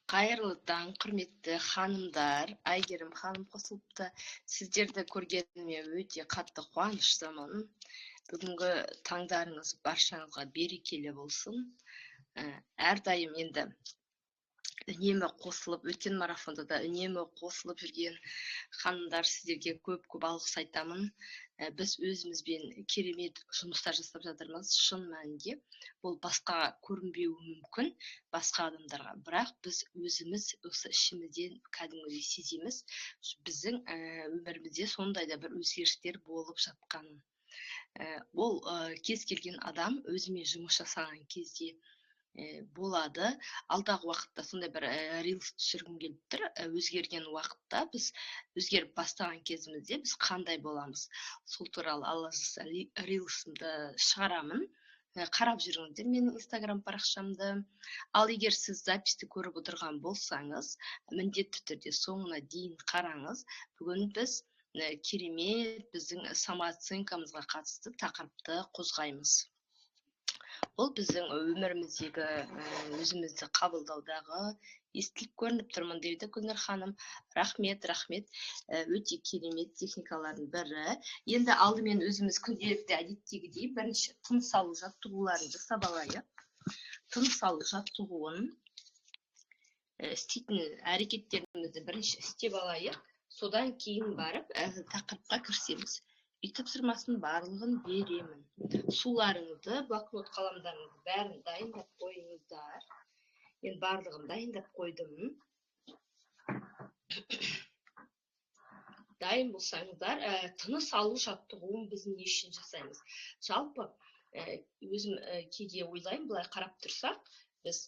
Қайырлы таң, құрметті ханымдар. Әйгерім ханым қосылыпты. Сіздерді көргеніме өте қатты қуаныштымын. Бүгінгі таңдарыңыз баршаңызға берекелі болсын. Әрдайым енді үнемі қосылып, өткен марафонда да үнемі қосылып жүрген ханымдар, сіздерге көп-көп алғыс айтамын. Біз өзімізбен керемет жұмыстар жасап жатырмыз. Шын мәнінде бұл басқа көрінбеуі мүмкін басқа адамдарға, бірақ біз өзіміз осы ішімізден кәдімгідей сеземіз, біздің өмірімізде сондай да бір өзгерістер болып жатқанын. Ол кез келген адам өзімен жұмыс жасаған кезде болады. Алдағы уақытта сондай бір рилс түсіргім келіп тұр. Өзгерген уақытта, біз өзгеріп бастаған кезімізде біз қандай боламыз, сол туралы Алла жазса рилсымды шығарамын. Қарап жүріңіздер менің Инстаграм парақшамды. Ал егер сіз записьті көріп отырған болсаңыз, міндетті түрде соңына дейін қараңыз. Бүгін біз керемет біздің самооценкамызға қатысты тақырыпты қозғаймыз. Бұл біздің өміріміздегі, өзімізді қабылдаудағы естіліп көрініп тұрмын дейді Гүлнұр ханым. Рахмет, рахмет. Өте керемет техникалардың бірі. Енді алдымен өзіміз күнделікті әдеттегідей бірінші тыныс алу жаттығуларын жасап алайық. Тыныс алу жаттығуын, істейтін әрекеттерімізді бірінші істеп алайық. Содан кейін барып, тақырыпқа кірісеміз. Үй тапсырмасын барлығын беремін. Суларыңызды, блокнот, қаламдарыңызды бәрін дайындап қойыңыздар. Мен барлығын дайындап қойдым. Дайын болсаңыздар, тыныс алу жаттығуын біз не үшін жасаймыз? Жалпы, өзім, кейде ойлаймын, былай қарап тұрсақ, біз,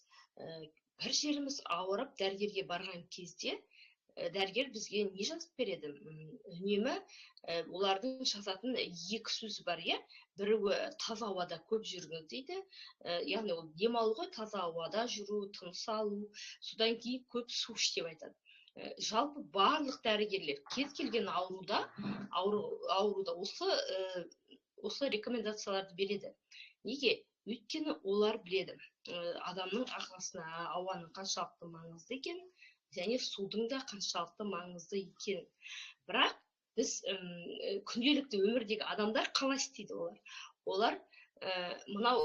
бір жеріміз ауырып дәрігерге барған кезде, дәрігер бізге не жазып береді? Үнемі, олардың жазатын екі сөзі бар, иә? Біреуі таза ауада көп жүріңіз дейді, яғни ол демалу ғой, таза ауада жүру, тыныс алу, содан кейін көп су іш деп айтады. Жалпы барлық дәрігерлер кез келген ауруда осы рекомендацияларды береді. Неге? Өйткені олар біледі, адамның ағзасына ауаның қаншалықты маңызды екенін және судың да қаншалықты маңызды екенін. Бірақ біз, күнделікті өмірдегі адамдар қалай істейді олар? Олар, мынау,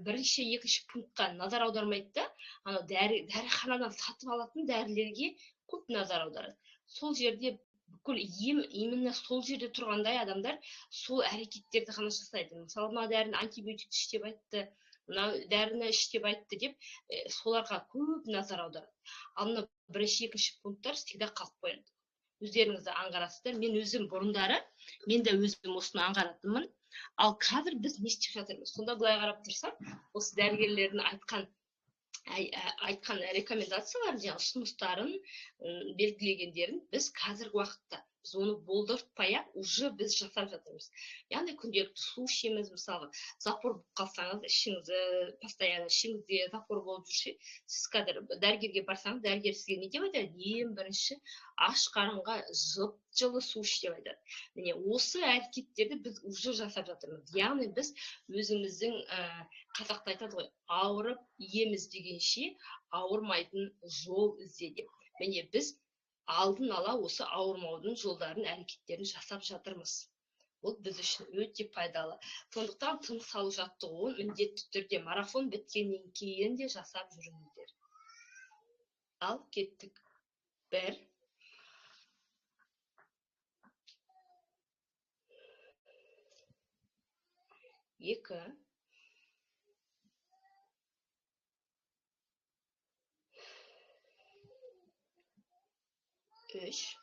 бірінші, екінші пунктқа назар аудармайды да, анау дәріханадан сатып алатын дәрілерге көп назар аударады. Сол жерде бүкіл ем именно сол жерде тұрғандай адамдар сол әрекеттерді ғана жасайды. Мысалы, мына дәріні антибиотик іш деп айтты, мына дәріні іш деп айтты деп, соларға көп назар аударады. Ал мына бірінші, екінші пункттар всегда қалып қояды. Өздеріңіз де аңғарасыздар. Мен өзім бұрындары, мен де өзім осыны аңғаратынмын. Ал қазір біз не істеп жатырмыз? Сонда былай қарап тұрсақ, осы дәрігерлердің айтқан рекомендацияларын, жаңағы ұсыныстарын, белгілегендерін біз қазіргі уақытта біз оны болдыртпай-ақ уже біз жасап жатырмыз. Яғни күнделікті су ішеміз, мысалы, запор болып қалсаңыз, ішіңізді постоянно ішіңізде запор болып жүрсе, сіз қазір дәрігерге барсаңыз, дәрігер сізге не деп айтады? Ең бірінші аш қарынға жып-жылы су іш деп айтады. Міне осы әрекеттерді біз уже жасап жатырмыз. Яғни біз өзіміздің, қазақта айтады ғой, ауырып ем іздегенше ауырмайтын жол ізде деп. Міне біз алдын ала осы ауырмаудың жолдарын, әрекеттерін жасап жатырмыз. Бұл біз үшін өте пайдалы. Сондықтан тыныс алу жаттығуын міндетті түрде марафон біткеннен кейін де жасап жүріңіздер. Ал кеттік. 1. 2. 3.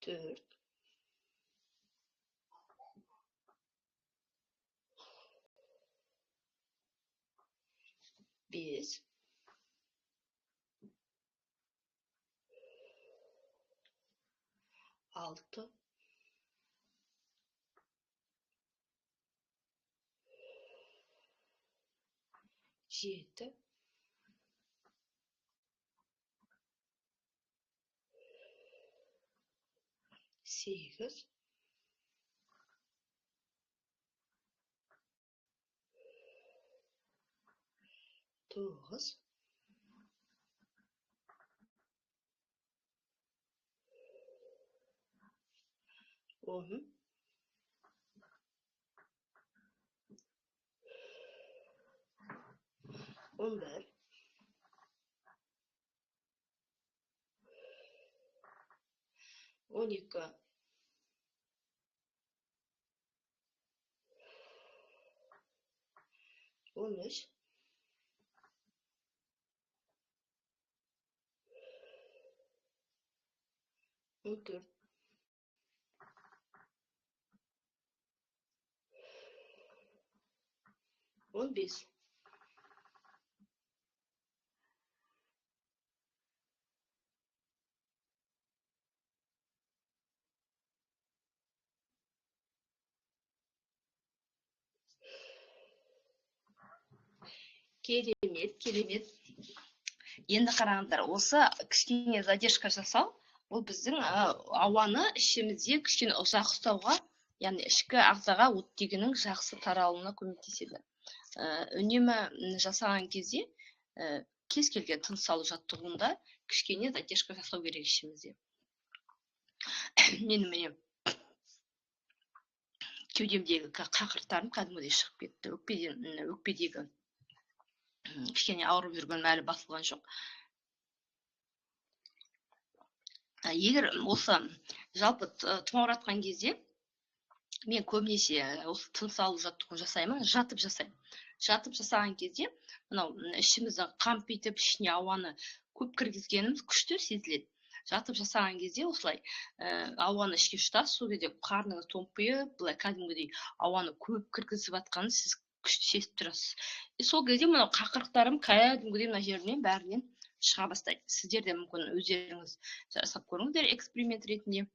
4. 5. 6. 7. 8. 9, 10, 11, 12, 13, 14, 15. Керемет, керемет. Енді қараңыздар, осы кішкене задержка жасау, бұл біздің ауаны ішімізде кішкене ұзақ ұстауға, яғни ішкі ағзаға оттегінің жақсы таралуына көмектеседі. Үнемі жасаған кезде, кез келген тыныс алу жаттығуында кішкене задержка жасау керек ішімізде. Менің міне кеудемдегі қақырықтарым кәдімгідей шығып кетті. Өкпедегі кішкене ауырып жүргенім әлі басылған жоқ. Егер осы жалпы тұмауратқан кезде мен көбінесе осы тыныс алу жаттығуын жасаймын, жатып жасаймын. Жатып жасаған кезде мынау ішімізді қампитып, ішіне ауаны көп кіргізгеніміз күшті сезіледі. Жатып жасаған кезде осылай ауаны ішке жұтасыз, сол кезде қарныңыз томпиып, былай кәдімгідей ауаны көп кіргізіп жатқанын сіз күшті сезіп тұрасыз. Сол кезде мынау қақырықтарым кәдімгідей мына жерінен бәрінен шыға бастайды. Сіздер де мүмкін өздеріңіз жасап көріңіздер эксперимент ретінде.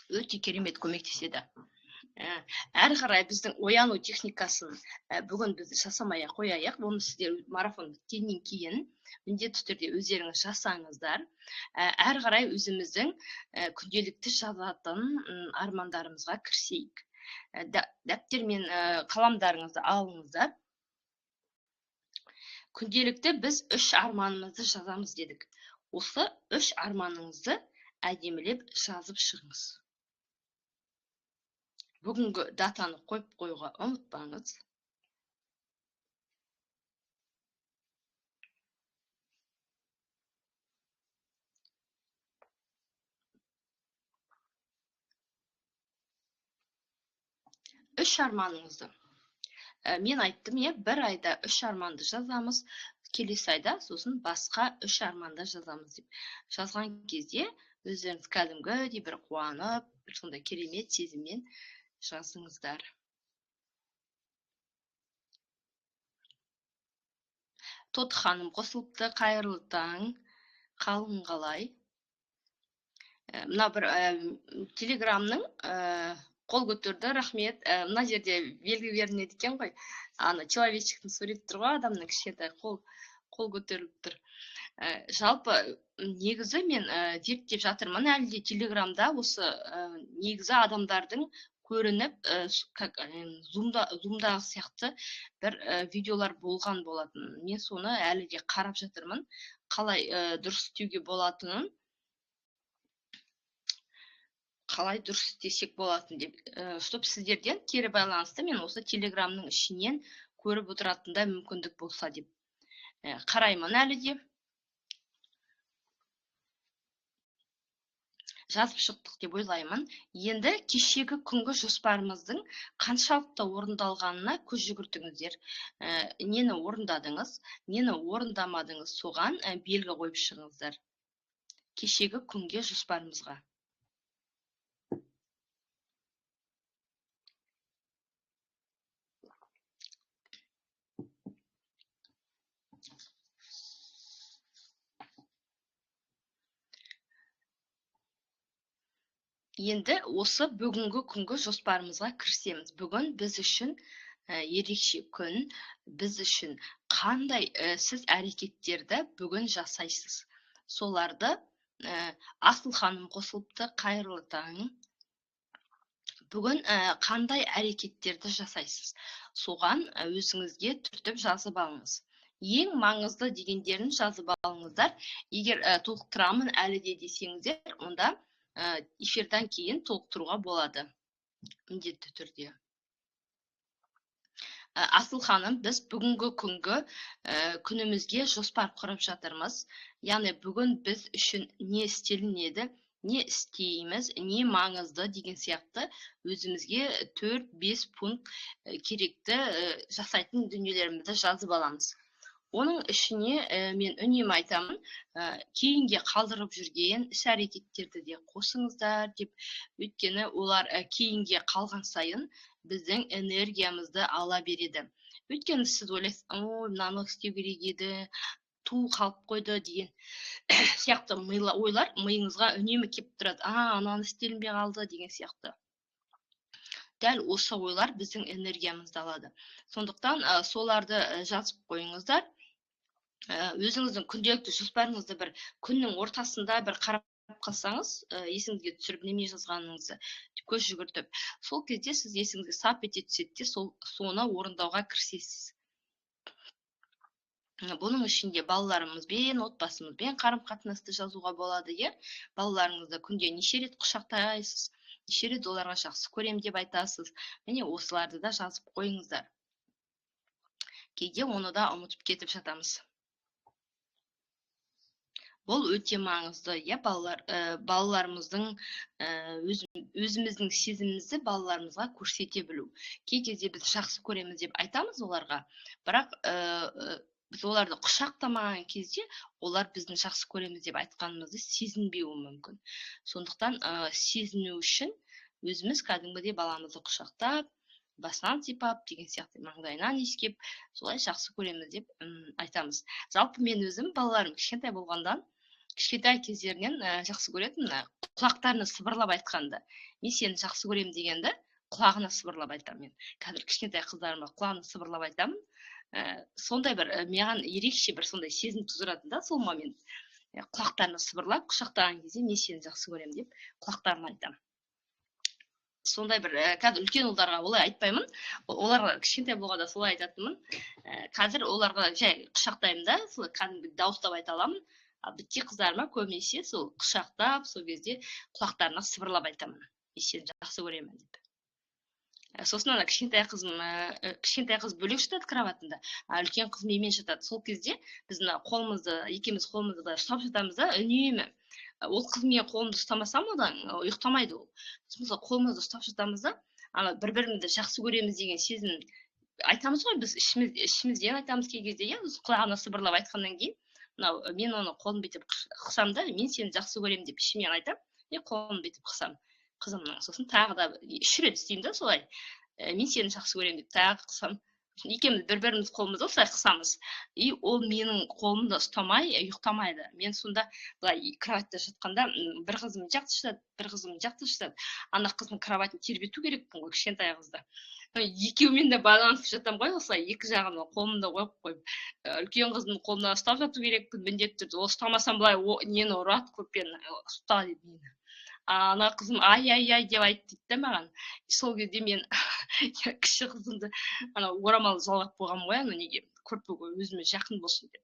Өте керемет көмектеседі. Әрі қарай біздің ояну техникасын бүгін біз жасамай ақ қояйық. Оны сіздер марафон біткеннен кейін міндетті түрде өздеріңіз жасаңыздар. Әрі қарай өзіміздің күнделікті жазатын армандарымызға кірісейік. Дәптер мен қаламдарыңызды алыңыздар. Күнделікті біз 3 арманымызды жазамыз дедік. Осы 3 арманыңызды әдемілеп жазып шығыңыз. Бүгінгі датаны қойып қоюға ұмытпаңыз. Үш арманыңызды. Мен айттым, бір айда 3 арманды жазамыз, келесі айда сосын басқа 3 арманды жазамыз деп. Жазған кезде өздеріңіз кәдімгідей бір қуанып, бір сондай керемет сезіммен жазыңыздар. Тот ханым қосылыпты, қайырлы таң, қалың қалай? Мына бір телеграмның қол көтерді, рахмет. Мына жерде белгі беріледі екен ғой. Ана человечектің суреті тұр ғой, адамның кішкентай қол көтеріліп тұр. Жалпы негізі мен зерттеп жатырмын әлі де телеграмда осы негізі адамдардың көрініп, как зумдағы сияқты бір видеолар болған болатын. Мен соны әлі де қарап жатырмын, қалай дұрыс істеуге болатынын, қалай дұрыс істесек болатын деп. Чтоб сіздерден кері байланысты мен осы телеграмның ішінен көріп отыратындай мүмкіндік болса деп қараймын әлі де. Жазып шықтық деп ойлаймын. Енді кешегі күнгі жоспарымыздың қаншалықты орындалғанына көз жүгіртіңіздер. Нені орындадыңыз, нені орындамадыңыз, соған белгі қойып шығыңыздар. Кешегі күнге жоспарымызға. Енді осы бүгінгі күнгі жоспарымызға кірісеміз. Бүгін біз үшін ерекше күн, біз үшін қандай сіз әрекеттерді бүгін жасайсыз. Соларды Асыл ханым қосылыпты, қайырлы таң. Бүгін қандай әрекеттерді жасайсыз? Соған өзіңізге түртіп жазып алыңыз. Ең маңызды дегендерін жазып алыңыздар. Егер толықтырамын әлі де десеңіздер, онда эфирден кейін толықтыруға болады міндетті түрде. Асыл ханым, біз бүгінгі күнгі күнімізге жоспар құрып жатырмыз. Яғни бүгін біз үшін не істелінеді, не істейміз, не маңызды деген сияқты өзімізге 4-5 пункт керекті жасайтын дүниелерімізді жазып аламыз. Оның ішіне мен үнемі айтамын, кейінге қалдырып жүрген іс әрекеттерді де қосыңыздар деп, өйткені олар кейінге қалған сайын біздің энергиямызды ала береді. Өйткені сіз ойлайсыз: «Ой, мынаны істеу керек еді, ту, қалып қойды» деген сияқты ойлар миыңызға үнемі келіп тұрады. А, ананы істелінбей қалды деген сияқты. Дәл осы ойлар біздің энергиямызды алады. Сондықтан соларды жазып қойыңыздар. Өзіңіздің күнделікті жоспарыңызды бір күннің ортасында бір қарап қалсаңыз, есіңізге түсіріп, неме жазғаныңызды көз жүгіртіп, сол кезде сіз есіңізге сап ете түседі де, соны орындауға кірісесіз. Бұның ішінде балаларымызбен, отбасымызбен қарым қатынасты жазуға болады, иә. Балаларыңызды күнде неше рет құшақтайсыз, неше рет оларға жақсы көрем деп айтасыз, міне, осыларды да жазып қойыңыздар. Кейде оны да ұмытып кетіп жатамыз. Бұл өте маңызды, иә. Балалар, балаларымыздың, өзіміздің сезімімізді балаларымызға көрсете білу. Кей кезде біз жақсы көреміз деп айтамыз оларға, бірақ біз оларды құшақтамаған кезде олар біздің жақсы көреміз деп айтқанымызды сезінбеуі мүмкін. Сондықтан сезіну үшін өзіміз кәдімгідей баламызды құшақтап, басынан сипап деген сияқты, маңдайынан иіскеп, солай жақсы көреміз деп айтамыз. Жалпы мен өзім балаларым кішкентай болғандан, кішкентай кездерінен жақсы көретінмін құлақтарына сыбырлап айтқанды. «Мен сені жақсы көремін» дегенді құлағына сыбырлап айтамын. Мен қазір кішкентай қыздарыма құлағына сыбырлап айтамын. Сондай бір маған ерекше бір сондай сезім тудырады да сол момент. Құлақтарына сыбырлап, құшақтаған кезде «Мен сені жақсы көремін» деп құлақтарына айтамын. Сондай бір қазір үлкен ұлдарға олай айтпаймын, оларға кішкентай болғанда солай айтатынмын. Қазір оларға жай құшақтаймын да, солай кәдімгі дауыстап айта аламын. Ал бітте қыздарыма көбінесе сол құшақтап, сол кезде құлақтарына сыбырлап айтамын: «Мен сені жақсы көремін» деп. Сосын ана кішкентай қызым, кішкентай қыз бөлек жатады кроватында, а үлкен қыз менімен жатады. Сол кезде біз мына қолымызды, екеуміз қолымызды былай ұстап жатамыз да үнемі. Ол қыз менің қолымды ұстамасам, одан ұйықтамайды ол. Сосын қолымызды ұстап жатамыз да, ана бір бірімізді жақсы көреміз деген сезім айтамыз ғой біз, ішімізден айтамыз кей кезде, иә. Құлағына сыбырлап айтқаннан кейін мынау мен оны қолын бүйтіп қысамын да, «Мен сені жақсы көремін» деп ішімнен айтамын и қолын бүйтіп қысамын қызымның. Сосын тағы да үш рет істеймін да солай: «Мен сені жақсы көремін» деп тағы қысамын. Екеуміз бір біріміз қолымызды осылай қысамыз, и ол менің қолымды ұстамай ұйықтамайды. Мен сонда былай кроватьта жатқанда бір қызым мына жақта жатады, бір қызым мына жақта жатады. Ана қыздың кроватын тербету керекпін ғой, кішкентай қызды. Екеуімен де байланысып жатамын ғой осылай, екі жағына қолымды қойып қойып. Үлкен қыздың қолынан ұстап жату керекпін міндетті түрде. Ол ұстамасам, былай нені ұрады, көрпені, «Ұста» деп мені. Ана қызым «Ай, ай, ай» деп айтты дейді да маған. Сол кезде мен кіші қызымды ана орамал жалғап қойғанмын ғой ана неге, көрпеге, өзіме жақын болсын деп.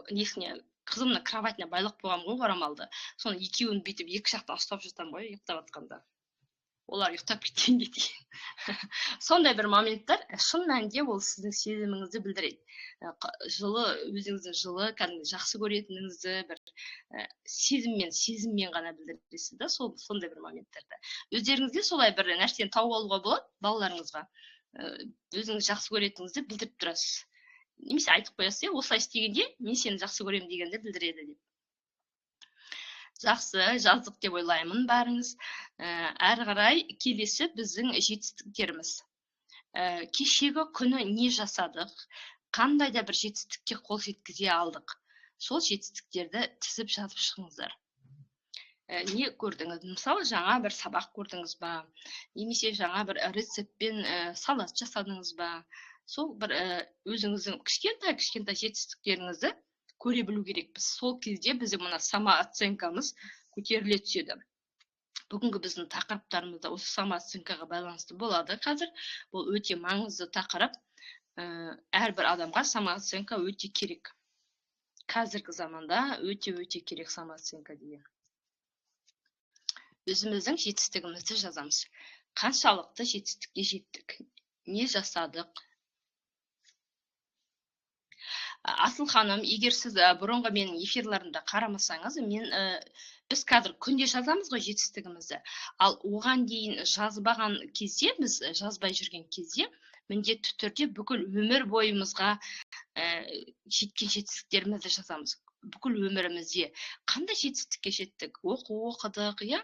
Несіне, қызымның кроватіне байлап қойғанмын ғой орамалды. Соны екеуін бүйтіп екі жақтан ұстап жатамын ғой ұйықтап жатқанда, олар ұйықтап кеткенге дейін. Сондай бір моменттер шын мәнінде ол сіздің сезіміңізді білдіреді. Жылы, өзіңіздің жылы, кәдімгі жақсы көретініңізді бір сезіммен ғана білдіресіз да сол сондай бір моменттерді. Өздеріңізге солай бір нәрсені тауып алуға болады. Балаларыңызға өзіңіз жақсы көретініңізді білдіріп тұрасыз немесе айтып қоясыз, иә, осылай істегенде «Мен сені жақсы көремін» дегенді білдіреді деп. Жақсы, жаздық деп ойлаймын бәріңіз. Әрі қарай келесі біздің жетістіктеріміз. Кешегі күні не жасадық, қандай да бір жетістікке қол жеткізе алдық, сол жетістіктерді тізіп жазып шығыңыздар. Не көрдіңіз? Мысалы, жаңа бір сабақ көрдіңіз ба, немесе жаңа бір рецептпен салат жасадыңыз ба? Сол бір өзіңіздің кішкентай кішкентай жетістіктеріңізді көре білу керекпіз. Сол кезде біздің мына самооценкамыз көтеріле түседі. Бүгінгі біздің тақырыптарымыз да осы самооценкаға байланысты болады қазір. Бұл өте маңызды тақырып. Әрбір адамға самооценка өте керек. Қазіргі заманда өте-өте керек самооценка деген. Өзіміздің жетістігімізді жазамыз. Қаншалықты жетістікке жеттік, не жасадық? Асыл ханым, егер сіз бұрынғы менің эфирларымда қарамасаңыз, біз қазір күнде жазамыз ғой жетістігімізді. Ал оған дейін жазбаған кезде, біз жазбай жүрген кезде, міндетті түрде бүкіл өмір бойымызға жеткен жетістіктерімізді жазамыз. Бүкіл өмірімізде қандай жетістікке жеттік, оқу оқыдық, иә,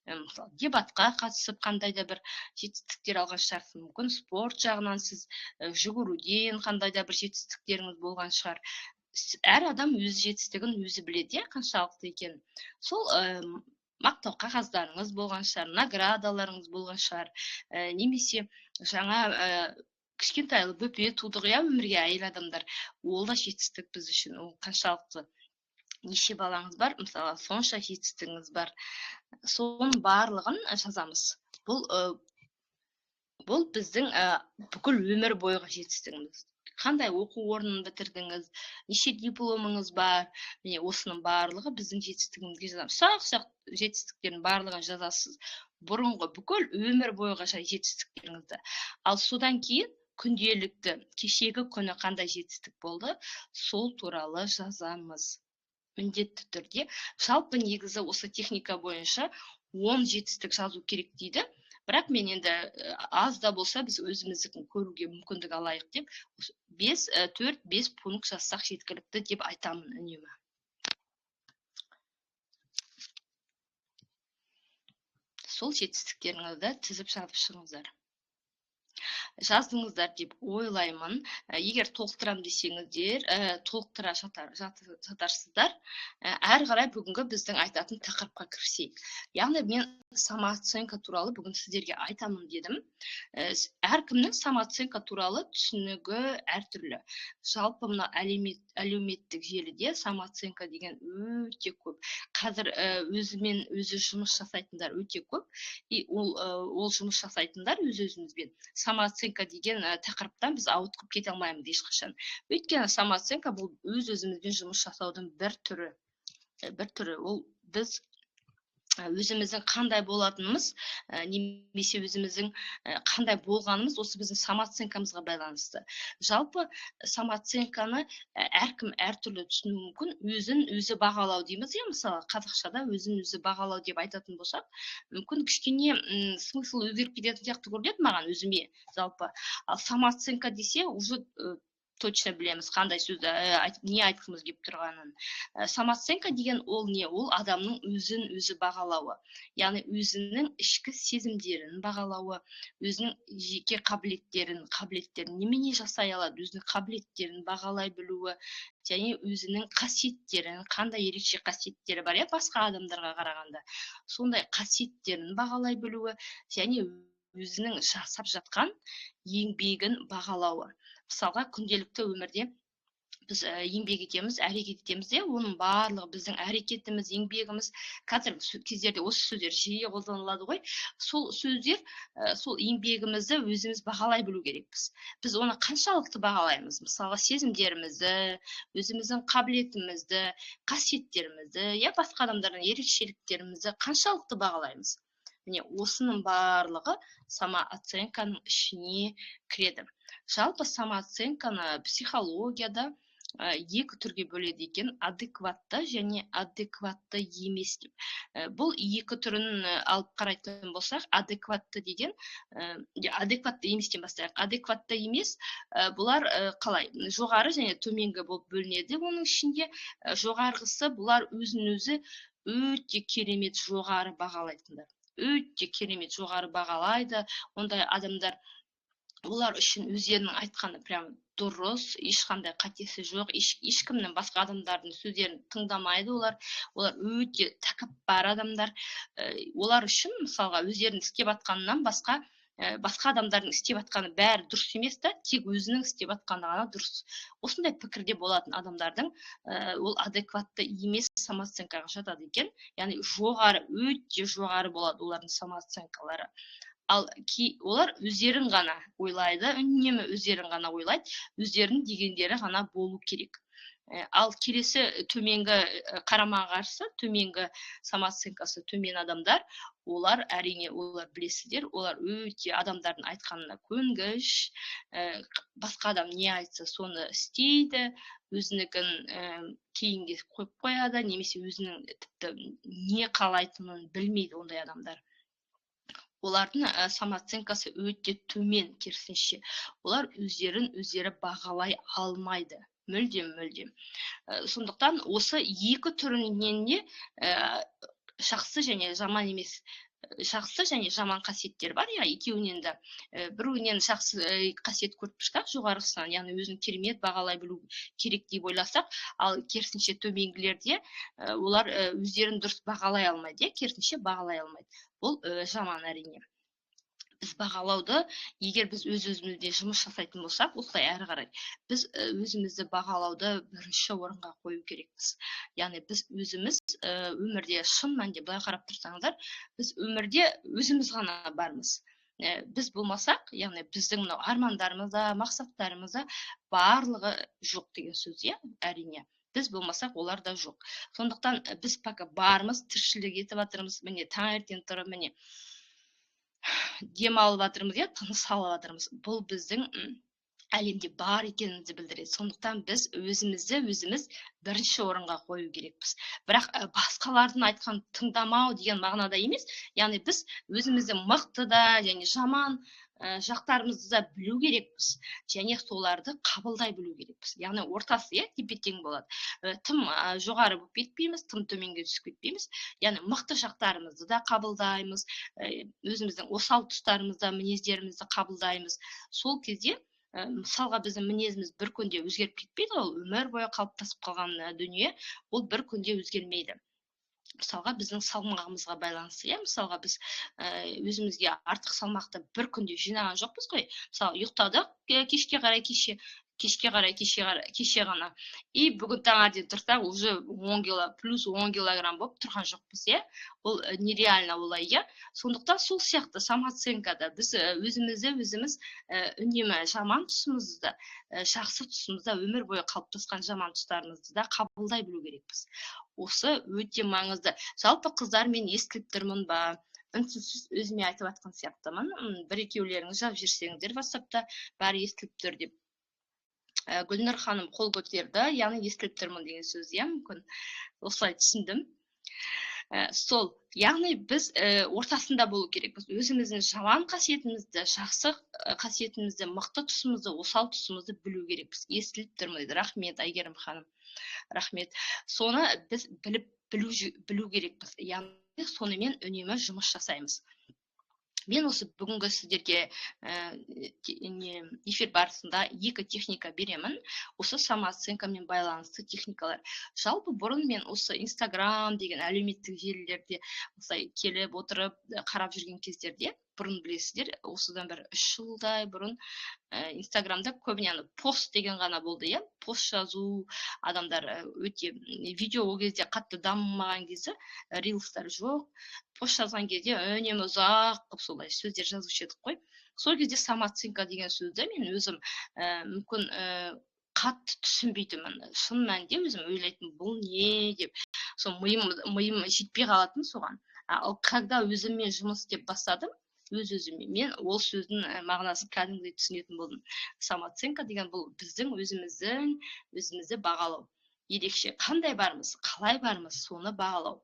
мысалы, дебатқа қатысып қандай да бір жетістіктер алған шығарсыз, мүмкін спорт жағынан сіз жүгіруден қандай да бір жетістіктеріңіз болған шығар. Әр адам өз жетістігін өзі біледі, иә, қаншалықты екенін. Сол мақтау қағаздарыңыз болған шығар, наградаларыңыз болған шығар, немесе жаңа кішкентайлы бөпе тудық, иә, өмірге әйел адамдар, ол да жетістік біз үшін. Ол қаншалықты, неше балаңыз бар, мысалы, сонша жетістігіңіз бар, соның барлығын жазамыз. Бұл біздің бүкіл өмір бойғы жетістігіміз. Қандай оқу орнын бітірдіңіз, неше дипломыңыз бар, міне осының барлығы біздің жетістігімізге жазамыз. Ұсақ-ұсақ жетістіктердің барлығын жазасыз, бұрынғы бүкіл өмір бойғы жетістіктеріңізді. Ал содан кейін күнделікті, кешегі күні қандай жетістік болды, сол туралы жазамыз. Міндетті түрде. Жалпы негізі осы техника бойынша 10 жетістік жазу керек дейді. Бірақ мен енді аз да болса біз өзіміздікін көруге мүмкіндік алайық деп 4-5 пункт жазсақ жеткілікті деп айтамын үнемі. Сол жетістіктеріңізді тізіп жазып шығыңыздар. Жаздыңыздар деп ойлаймын. Егер толықтырам десеңіздер, толықтыра жатарсыздар. Әрі қарай бүгінгі біздің айтатын тақырыпқа кірісейік. Яғни мен самооценка туралы бүгін сіздерге айтамын дедім. Әркімнің самооценка туралы түсінігі әртүрлі. Жалпы мына әлеуметтік желіде самооценка деген өте көп. Қазір өзімен өзі жұмыс жасайтындар өте көп. И ол жұмыс жасайтындар өз өзімізбен самооценка деген тақырыптан біз ауытқып кете алмаймыз ешқашан. Өйткені самооценка бұл өз өзімізбен жұмыс жасаудың бір түрі. Бір түрі. Ол біз өзіміздің қандай болатынымыз, немесе өзіміздің қандай болғанымыз осы біздің самооценкамызға байланысты. Жалпы самооценканы әркім әртүрлі түсінуі мүмкін. Өзін өзі бағалау дейміз, иә, мысалы, қазақшада өзін өзі бағалау деп айтатын болсақ, мүмкін кішкене смысл өзгеріп кететін сияқты көрінеді маған өзіме жалпы. Ал самооценка десе, уже точно білеміз қандай сөзді не айтқымыз келіп тұрғанын. Самооценка деген ол не? Ол адамның өзін өзі бағалауы, яғни өзінің ішкі сезімдерін бағалауы, өзінің жеке қабілеттерін немене жасай алады, өзінің қабілеттерін бағалай білуі, және өзінің қасиеттерін, қандай ерекше қасиеттері бар, иә, басқа адамдарға қарағанда, сондай қасиеттерін бағалай білуі, және өзінің жасап жатқан еңбегін бағалауы. Мысалға, күнделікті өмірде біз еңбек етеміз, әрекет етеміз де, оның барлығы біздің әрекетіміз, еңбегіміз. Қазіргі кездерде осы сөздер жиі қолданылады ғой. Сол сөздер, сол еңбегімізді өзіміз бағалай білу керекпіз. Біз оны қаншалықты бағалаймыз? Мысалға, сезімдерімізді, өзіміздің қабілетімізді, қасиеттерімізді, я басқа адамдардан ерекшеліктерімізді қаншалықты бағалаймыз? Міне, осының барлығы самооценканың ішіне кіреді. Жалпы самооценканы психологияда екі түрге бөледі екен: адекватты және адекватты емес деп. Бұл екі түрін алып қарайтын болсақ, адекватты деген, адекватты еместен бастайық. Адекватты емес, бұлар қалай? Жоғары және төменгі болып бөлінеді. Оның ішінде жоғарғысы бұлар өзін өзі өте керемет жоғары бағалайтындар. Өте керемет жоғары бағалайды. Ондай адамдар, олар үшін өздерінің айтқаны прям дұрыс, ешқандай қатесі жоқ, ешкімнің, басқа адамдардың сөздерін тыңдамайды олар. Олар өте тәкаппар адамдар. Олар үшін, мысалға, өздерінің істеп жатқанынан басқа адамдардың істеп жатқаны бәрі дұрыс емес та, тек өзінің істеп жатқаны ғана дұрыс. Осындай пікірде болатын адамдардың, ол адекватты емес самооценкаға жатады екен. Яғни жоғары, өте жоғары болады олардың самооценкалары. Ал олар өздерін ғана ойлайды, үнемі өздерін ғана ойлайды, өздерінің дегендері ғана болу керек. Ал келесі төменгі, қарама-қарсы төменгі самооценкасы төмен адамдар, олар әрине, олар білесіздер, олар өте адамдардың айтқанына көнгіш, басқа адам не айтса, соны істейді, өзінікін кейінге қойып қояды немесе өзінің тіпті не қалайтынын білмейді ондай адамдар. Олардың самооценкасы өте төмен, керісінше олар өздерін өздері бағалай алмайды мүлдем, мүлдем. Сондықтан осы екі түрінен де, жақсы және жаман емес, жақсы және жаман қасиеттер бар, иә, екеуінен де. Біреуінен жақсы қасиет көріп тұрсақ жоғарғысынан, яғни өзін керемет бағалай білу керек деп ойласақ, ал керісінше төменгілерде олар өздерін дұрыс бағалай алмайды, иә, керісінше бағалай алмайды. Бұл жаман, әрине. Біз бағалауды, егер біз өз өзімізде жұмыс жасайтын болсақ, осылай әрі қарай біз өзімізді бағалауды бірінші орынға қою керекпіз. Яғни біз өзіміз өмірде, шын мәнінде былай қарап тұрсаңыздар, біз өмірде өзіміз ғана бармыз. Біз болмасақ, яғни біздің мынау армандарымыз да, мақсаттарымыз да, барлығы жоқ деген сөз, иә. Әрине, біз болмасақ, олар да жоқ. Сондықтан біз пока бармыз, тіршілік етіп жатырмыз, міне, таңертең тұрып, міне, демалып жатырмыз, иә, тыныс алып жатырмыз. Бұл біздің әлемде бар екенімізді білдіреді. Сондықтан біз өзімізді өзіміз бірінші орынға қою керекпіз. Бірақ басқалардың айтқанын тыңдамау деген мағынада емес, яғни біз өзіміздің мықты да және жаман жақтарымызды да білу керекпіз және соларды қабылдай білу керекпіз. Яғни ортасы, иә, тепе тең болады. Тым жоғары болып кетпейміз, тым төменге түсіп кетпейміз. Яғни мықты жақтарымызды да қабылдаймыз, өзіміздің осал тұстарымызды, мінездерімізді қабылдаймыз. Сол кезде, мысалға, біздің мінезіміз бір күнде өзгеріп кетпейді ғой, өмір бойы қалыптасып қалған дүние, ол бір күнде өзгермейді. Мысалға, біздің салмағымызға байланысты, иә. Мысалға, біз өзімізге артық салмақты бір күнде жинаған жоқпыз ғой. Мысалы, ұйықтадық кешке қарай, кеше кешке қарай, кеше қарай, кеше ғана, и бүгін таңертең тұрсақ, уже 10 кило плюс 10 килограмм болып тұрған жоқпыз, иә. Ол нереально олай, иә. Сондықтан сол сияқты самооценкада біз өзімізді өзіміз үнемі жаман тұсымызды, жақсы тұсымызда, өмір бойы қалыптасқан жаман тұстарымызды да қабылдай білу керекпіз. Осы өте маңызды. Жалпы, қыздар, мен естіліп тұрмын ба? Үнсіз өзіме айтып жатқан сияқтымын. Бір екеулеріңіз жазып жіберсеңіздер ватсапта, бәрі естіліп тұр деп. Гүлнұр ханым қол көтерді, яғни естіліп тұрмын деген сөз, иә, мүмкін осылай түсіндім. Сол, яғни біз ортасында болу керекпіз: өзіміздің жаман қасиетімізді, жақсы қасиетімізді, мықты тұсымызды, осал тұсымызды білу керекпіз. Естіліп тұрмын дейді, рахмет, Әйгерім ханым, рахмет. Соны біз біліп білу керекпіз, яғни сонымен үнемі жұмыс жасаймыз. Мен осы бүгінгі сіздерге не, эфир барысында екі техника беремін, осы самооценкамен байланысты техникалар. Жалпы, бұрын мен осы Инстаграм деген әлеуметтік желілерде осылай келіп отырып, қарап жүрген кездерде, бұрын, білесіздер, осыдан бір 3 жылдай бұрын Инстаграмда көбіне ана пост деген ғана болды, иә, пост жазу. Адамдар өте видео ол кезде қатты дамымаған кезі, рилстар жоқ, пост жазған кезде үнемі ұзақ қылып солай сөздер жазушы едік қой. Сол кезде самооценка деген сөзді мен өзім мүмкін қатты түсінбейтінмін. Шын мәнінде өзім ойлайтынмын, бұл не деп, сол миым жетпей қалатын соған. Ал когда өзіммен жұмыс істеп бастадым, өз өзіме, мен ол сөздің мағынасын кәдімгідей түсінетін болдым. Самооценка деген бұл біздің өзіміздің өзімізді бағалау, ерекше қандай бармыз, қалай бармыз, соны бағалау.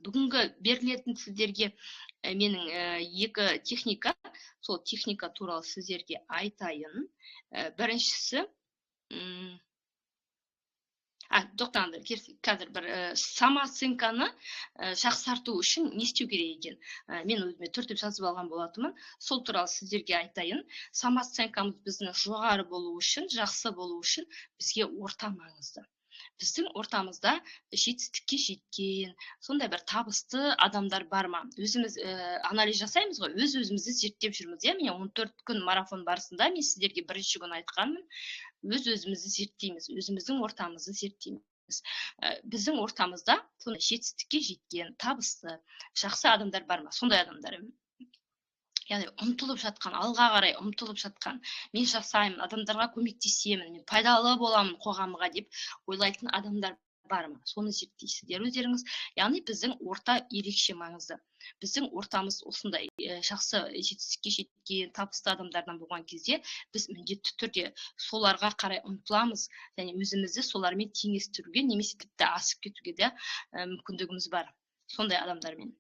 Бүгінгі берілетін сіздерге менің екі техника, сол техника туралы сіздерге айтайын. Біріншісі, а, тоқтаңдар, қазір бір самооценканы жақсарту үшін не істеу керек екен, мен өзіме төртеп жазып алған болатынмын, сол туралы сіздерге айтайын. Самооценкамыз біздің жоғары болу үшін, жақсы болу үшін бізге орта маңызды. Біздің ортамызда жетістікке жеткен, сондай бір табысты адамдар бар ма? Өзіміз анализ жасаймыз ғой, өз өзімізді зерттеп жүрміз, иә. Міне, 14 күн марафон барысында мен сіздерге бірінші күні айтқанмын: өз өзімізді зерттейміз, өзіміздің ортамызды зерттейміз. Біздің ортамызда сондай жетістікке жеткен, табысты, жақсы адамдар бар ма? Сондай адамдар. Яғни ұмтылып жатқан, алға қарай ұмтылып жатқан, мен жасаймын, адамдарға көмектесемін, мен пайдалы боламын қоғамға деп ойлайтын адамдар бар ма? Соны зерттейсіздер өздеріңіз. Яғни біздің орта ерекше маңызды. Біздің ортамыз осындай жақсы жетістікке жеткен, табысты адамдардан болған кезде біз міндетті түрде соларға қарай ұмтыламыз және өзімізді солармен теңестіруге немесе тіпті асып кетуге де мүмкіндігіміз бар сондай адамдармен.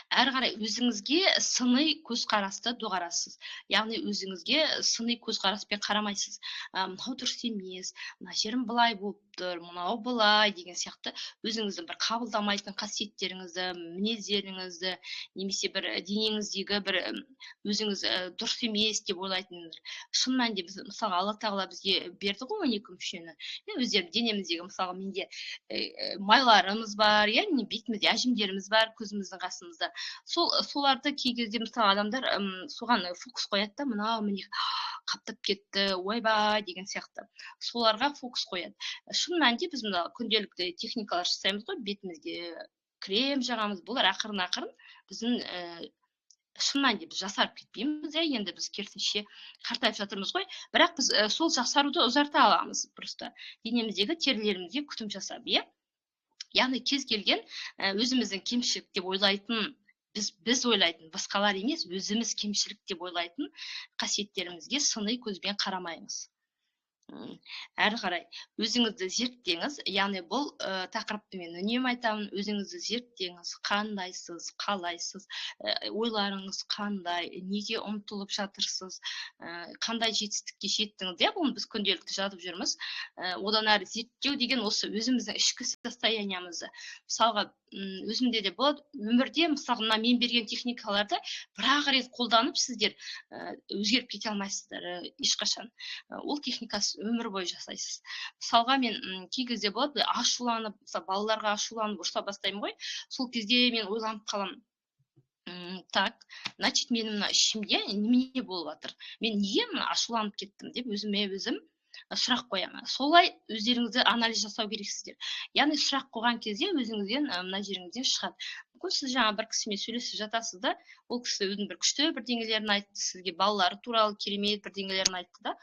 Әрі қарай өзіңізге сыни көзқарасты доғарасыз. Яғни өзіңізге сыни көзқараспен қарамайсыз. Мынау дұрыс емес, мына жерім былай болып тұр, мынау былай деген сияқты өзіңіздің бір қабылдамайтын қасиеттеріңізді, мінездеріңізді немесе бір денеңіздегі бір өзіңіз дұрыс емес деп ойлайтын. Шын мәнінде біз, мысалға, Алла тағала бізге берді ғой 12 мүшені. Өздері денеміздегі, мысалға, менде майларымыз бар, иә, бетімізде әжімдеріміз бар, көзіміздің қасымызда. Соларды кей кезде, мысалы, адамдар соған фокус қояды да, мынау міне қаптап кетті, ойбай деген сияқты. Соларға фокус қояды. Шын мәнінде біз мына күнделікті техникалар жасаймыз ғой, бетімізге крем жағамыз, бұлар ақырын-ақырын біздің шын мәнінде біз жасарып кетпейміз, иә, енді біз керісінше қартайып жатырмыз ғой, бірақ біз сол жасаруды ұзарта аламыз, просто денеміздегі терілерімізге күтім жасап, иә. Яғни кез келген өзіміздің кемшілік деп ойлайтын, біз ойлайтын, басқалар емес, өзіміз кемшілік деп ойлайтын қасиеттерімізге сыни көзбен қарамаймыз. Әрі қарай өзіңізді зерттеңіз, яғни бұл тақырыпты мен үнемі айтамын, өзіңізді зерттеңіз, қандайсыз, қалайсыз, ойларыңыз қандай, неге ұмтылып жатырсыз, қандай жетістікке жеттіңіз, иә, бұны біз күнделікті жазып жүрміз. Одан әрі зерттеу деген осы өзіміздің ішкі состояниямызды. Мысалға, өзімде де болады, өмірде, мысалға, мына мен берген техникаларды бір-ақ рет қолданып сіздер өзгеріп кете алмайсыздар ешқашан. Ол техникасы өмір бойы жасайсыз. Мысалға, мен кей кезде болады, ашуланып, мысалы, балаларға ашуланып ұрса бастаймын ғой, сол кезде мен ойланып қаламын. Так, значит, менің мына ішімде немене болып жатыр? Мен неге мына ашуланып кеттім деп өзіме өзім сұрақ қоямын. Солай өздеріңізді анализ жасау керексіздер. Яғни сұрақ қойған кезде өзіңізден мына жеріңізден шығады. Мүмкін сіз жаңа бір кісімен сөйлесіп жатасыз да, ол кісі өзінің бір күшті бірдеңелерін айтты, сізге балалары туралы керемет бірдеңелерін айтты да,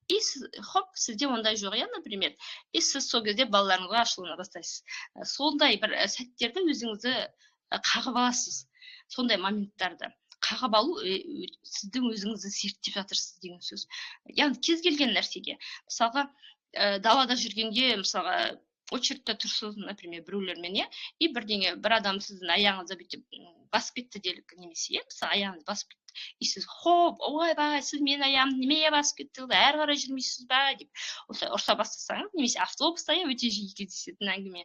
и сіз, хоп, сізде ондай жоқ, иә, например. И сіз сол кезде балаларыңызға ашулана бастайсыз. Сондай бір сәттерді өзіңізді қағып аласыз. Сондай моменттарды қағып алу сіздің өзіңізді зерттеп жатырсыз деген сөз. Яғни кез келген нәрсеге, мысалға, далада жүргенде, мысалға, очередьте тұрсыз, например, біреулермен, иә, и бірдеңе, бір адам сіздің аяғыңызды бүйтіп басып кетті делік, немесе, иә, мысалы, аяғыңызды басып кетті. И сіз, хоп, ойбай, сіз менің аяғымды немене басып кеттіңіз, әрі қарай жүрмейсіз ба деп осылай ұрса бастасаңыз, немесе автобуста, иә, өте жиі кездесетін әңгіме.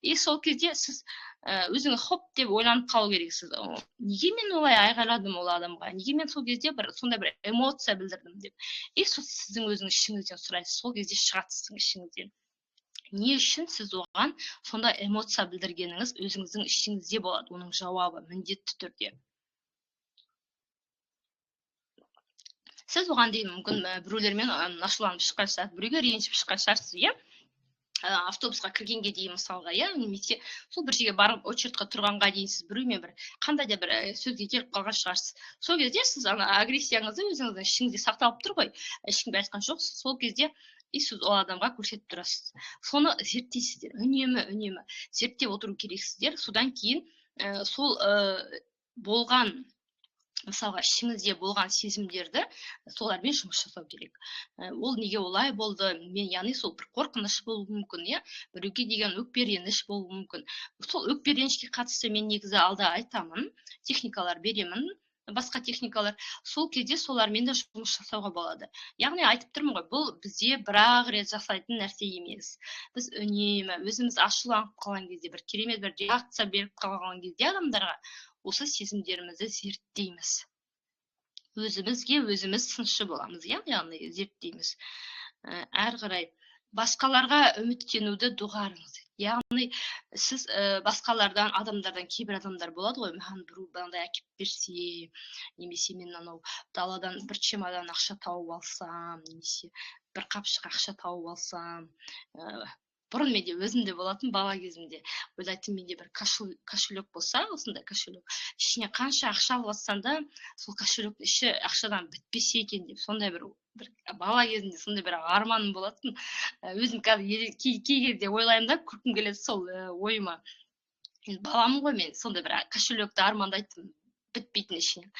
И сол кезде сіз өзіңіз хоп деп ойланып қалу керексіз. Неге мен олай айғайладым ол адамға? Неге мен сол кезде бір сондай бір эмоция білдірдім деп. И сол сіздің өзіңіз ішіңізден сұрайсыз, сол кезде шығады сіздің ішіңізден. Не үшін сіз оған сондай эмоция білдіргеніңіз өзіңіздің ішіңізде болады, оның жауабы міндетті түрде. Сіз оған дейін мүмкін біреулермен ашуланып шыққан шығарсыз, біреуге ренжіп шыққан шығарсыз, иә? Автобусқа кіргенге дейін, мысалға, иә, немесе сол бір жерге барып очередьқа тұрғанға дейін сіз біреумен бір қандай да бір сөзге келіп қалған шығарсыз. Сол кезде сіз ана агрессияңызды өзіңіздің ішіңізде сақталып тұр ғой, ешкімге айтқан жоқсыз. Сол кезде и сіз ол адамға көрсетіп тұрасыз. Соны зерттейсіздер, үнемі, үнемі зерттеп отыру керексіздер. Содан кейін сол болған, мысалға, ішіңізде болған сезімдерді солармен жұмыс жасау керек. Ол неге олай болды? Мен, яғни сол бір қорқыныш болуы мүмкін, иә, біреуге деген өкпе реніш болуы мүмкін. Сол өкпе ренішке қатысты мен негізі алда айтамын, техникалар беремін, басқа техникалар. Сол кезде солармен де жұмыс жасауға болады. Яғни айтып тұрмын ғой, бұл бізде бір-ақ рет жасайтын нәрсе емес. Біз үнемі өзіміз ашуланып қалған кезде, бір керемет бір реакция беріп қалған кезде адамдарға осы сезімдерімізді зерттейміз. Өзімізге өзіміз сыншы боламыз, иә, яғни зерттейміз. Әрі қарай басқаларға үміттенуді доғарыңыз. Яғни сіз басқалардан, адамдардан, кейбір адамдар болады ғой, маған біреу мынандай әкеліп берсе, немесе мен анау даладан бір чемодан ақша тауып алсам, немесе бір қапшық ақша тауып алсам, Бұрын менде өзімде болатын, бала кезімде ойлайтынмын, менде бір кошелек болса, осындай кошелек, ішіне қанша ақша алып жатсам да, сол кошелектің іші ақшадан бітпесе екен деп, сондай бір бала кезімде сондай бір арманым болатын. Өзім қазір кей кезде ойлаймын да, күлкім келеді сол ойыма. Енді баламын ғой мен, сондай бір кошелекті армандайтынмын, бітпейтін ішінен.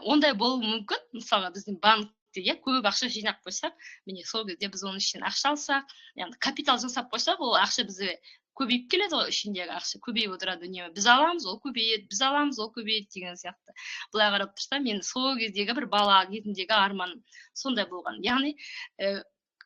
Ондай болуы мүмкін. Мысалға, біздің банкте, иә, көп ақша жинап қойсақ, міне, сол кезде біз оның ішінен ақша алсақ, яғни капитал жасап қойсақ, ол ақша бізге көбейіп келеді ғой, ішіндегі ақша көбейіп отырады үнемі. Біз аламыз, ол көбейеді, біз аламыз, ол көбейеді деген сияқты. Былай қарап тұрсам, мен сол кездегі бір бала кезімдегі арманым сондай болған. Яғни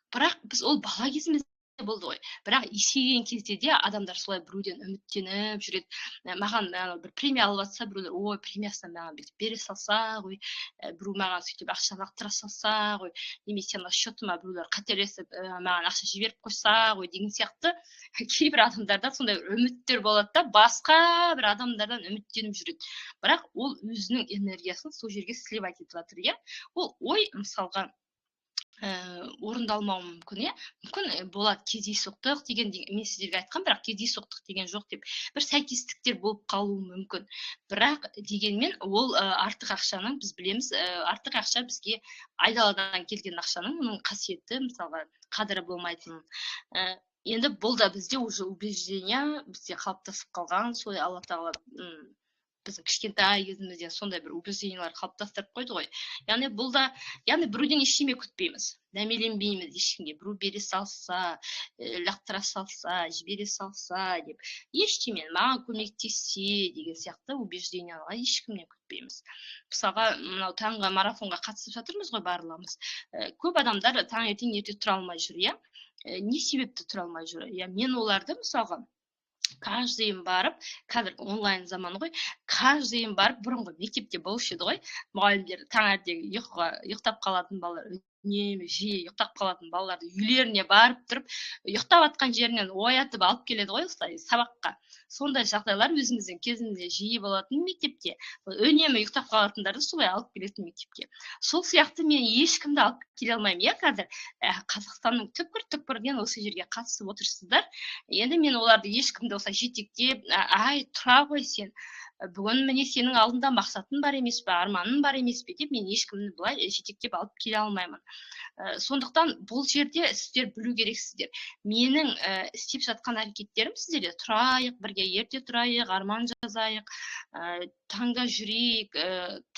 бірақ біз ол бала кезімізде болды ғой, бірақ есейген кезде де адамдар солай біреуден үміттеніп жүреді. Маған бір премия алып жатса біреулер, ой, премиясынан маған бүйтіп бере салса ғой, біреу маған сөйтіп ақша лақтыра салса ғой, немесе ана счетыма біреулер қателесіп маған ақша жіберіп қойса ғой деген сияқты. Кейбір адамдарда сондай үміттер болады да, басқа бір адамдардан үміттеніп жүреді, бірақ ол өзінің энергиясын сол жерге сливать етіп жатыр, иә. Ол ой, мысалға, орындалмауы мүмкін, иә, мүмкін болады. Кездейсоқтық деген мен сіздерге айтқанмын, бірақ кездейсоқтық деген жоқ деп, бір сәйкестіктер болып қалуы мүмкін. Бірақ дегенмен ол артық ақшаның, біз білеміз, артық ақша, бізге айдаладан келген ақшаның, оның қасиеті, мысалға, қадірі болмайтынын. Енді бұл да бізде уже убеждение, бізде қалыптасып қалған солай. Алла Тағала біздің кішкентай кезімізден сондай бір убеждениялар қалыптастырып қойды ғой. Яғни бұл да, яғни біреуден ештеме күтпейміз, дәмеленбейміз ешкімге, біреу бере салса, лақтыра салса, жібере салса деп, ештеме, маған көмектессе деген сияқты убежденияларға ешкімнен күтпейміз. Мысалға, мынау таңғы марафонға қатысып жатырмыз ғой барлығымыз. Көп адамдар таңертең ерте тұра алмай жүр, иә. Не себепті тұра алмай жүр, иә? Мен оларды, мысалға, каждый барып, қазір онлайн заман ғой, каждый барып, бұрынғы мектепте болушы еді ғой, мұғалімдер таңертең ұйқыға ұйықтап қалатын балалар, үнемі жиі ұйықтап қалатын балаларды үйлеріне барып тұрып, ұйықтап жатқан жерінен оятып алып келеді ғой осылай сабаққа. Сондай жағдайлар өзіміздің кезімізде жиі болатын мектепте, үнемі ұйықтап қалатындарды солай алып келетін мектепке. Сол сияқты мен ешкімді алып келе алмаймын, иә. Қазір Қазақстанның түкпір түкпірінен осы жерге қатысып отырсыздар. Енді мен оларды ешкімді осылай жетектеп, ай, тұра ғой сен, бүгін, міне, сенің алдында мақсатың бар емес пе, арманың бар емес пе деп, мен ешкімді былай жетектеп алып келе алмаймын. Сондықтан бұл жерде сіздер білу керексіздер, менің істеп жатқан әрекеттерім сіздерде тұрайық, бірге ерте тұрайық, арман жазайық, таңда жүрейік,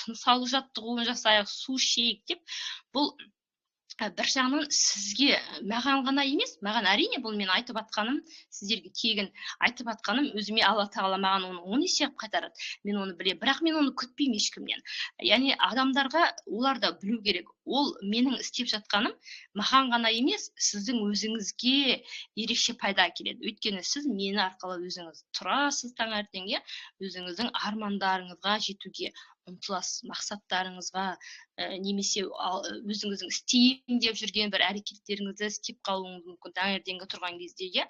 тыныс алу жаттығуын жасайық, су ішейік деп. Бұл бір жағынан сізге, маған ғана емес, маған, әрине, бұл мен айтып жатқаным сіздерге тегін айтып жатқаным, өзіме Алла Тағала маған оны 10 есе қылып қайтарады, мен оны білемін, бірақ мен оны күтпеймін ешкімнен. Яғни адамдарға, олар да білу керек, ол менің істеп жатқаным маған ғана емес, сіздің өзіңізге ерекше пайда әкеледі, өйткені сіз мені арқылы өзіңіз тұрасыз таңертең, иә, өзіңіздің армандарыңызға жетуге ұмтыласыз, мақсаттарыңызға, немесе өзіңіздің істеймін деп жүрген бір әрекеттеріңізді істеп қалуыңыз мүмкін таңертеңгі тұрған кезде, иә.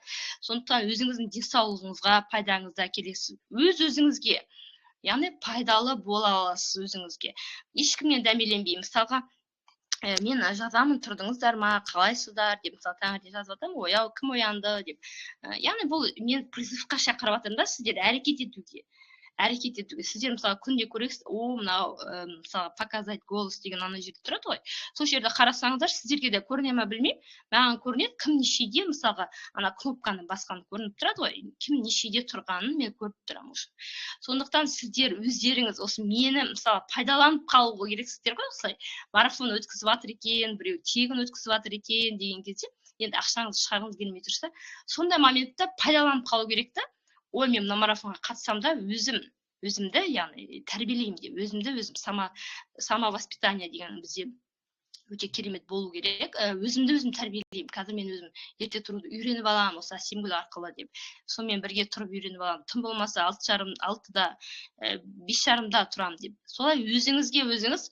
Сондықтан өзіңіздің денсаулығыңызға пайдаңызды әкелесіз, өз өзіңізге, яғни пайдалы бола аласыз өзіңізге, ешкімнен дәмеленбей. Мысалға, мен жазамын: «Тұрдыңыздар ма, қалайсыздар?» деп. Мысалы, таңертең жазып жатамын: «Ояу, кім оянды?» деп. Яғни бұл мен призывқа шақырып жатырмын да сіздерді әрекет етуге, әрекет етуге. Сіздер, мысалы, күнде көресіз, о, мынау, мысалы, «Показать голос» деген ана жерде тұрады ғой, сол жерде қарасаңыздар, сіздерге де көріне ма, білмеймін, маған көрінеді, кім нешеде, мысалға, ана кнопканы басқан көрініп тұрады ғой, кім нешеде тұрғанын мен көріп тұрамын уже. Сондықтан сіздер өздеріңіз осы мені, мысалы, пайдаланып қалу керексіздер ғой. Осылай марафон өткізіп жатыр екен біреу, тегін өткізіп жатыр екен деген кезде, енді ақшаңызды шығарғыңыз келмей тұрса, сондай моментті пайдаланып қалу керек та. Ой, мен мына марафонға қатысамын да, өзім өзімді, яғни, тәрбиелеймін деп, өзімді өзім, самовоспитание деген бізде өте керемет болу керек. Өзімді өзім тәрбиелеймін, қазір мен өзім ерте тұруды үйреніп аламын осы Әсемгүл арқылы деп, сонымен бірге тұрып үйреніп аламын, тым болмаса 6:30, 6-да, 5:30-да тұрамын деп, солай өзіңізге өзіңіз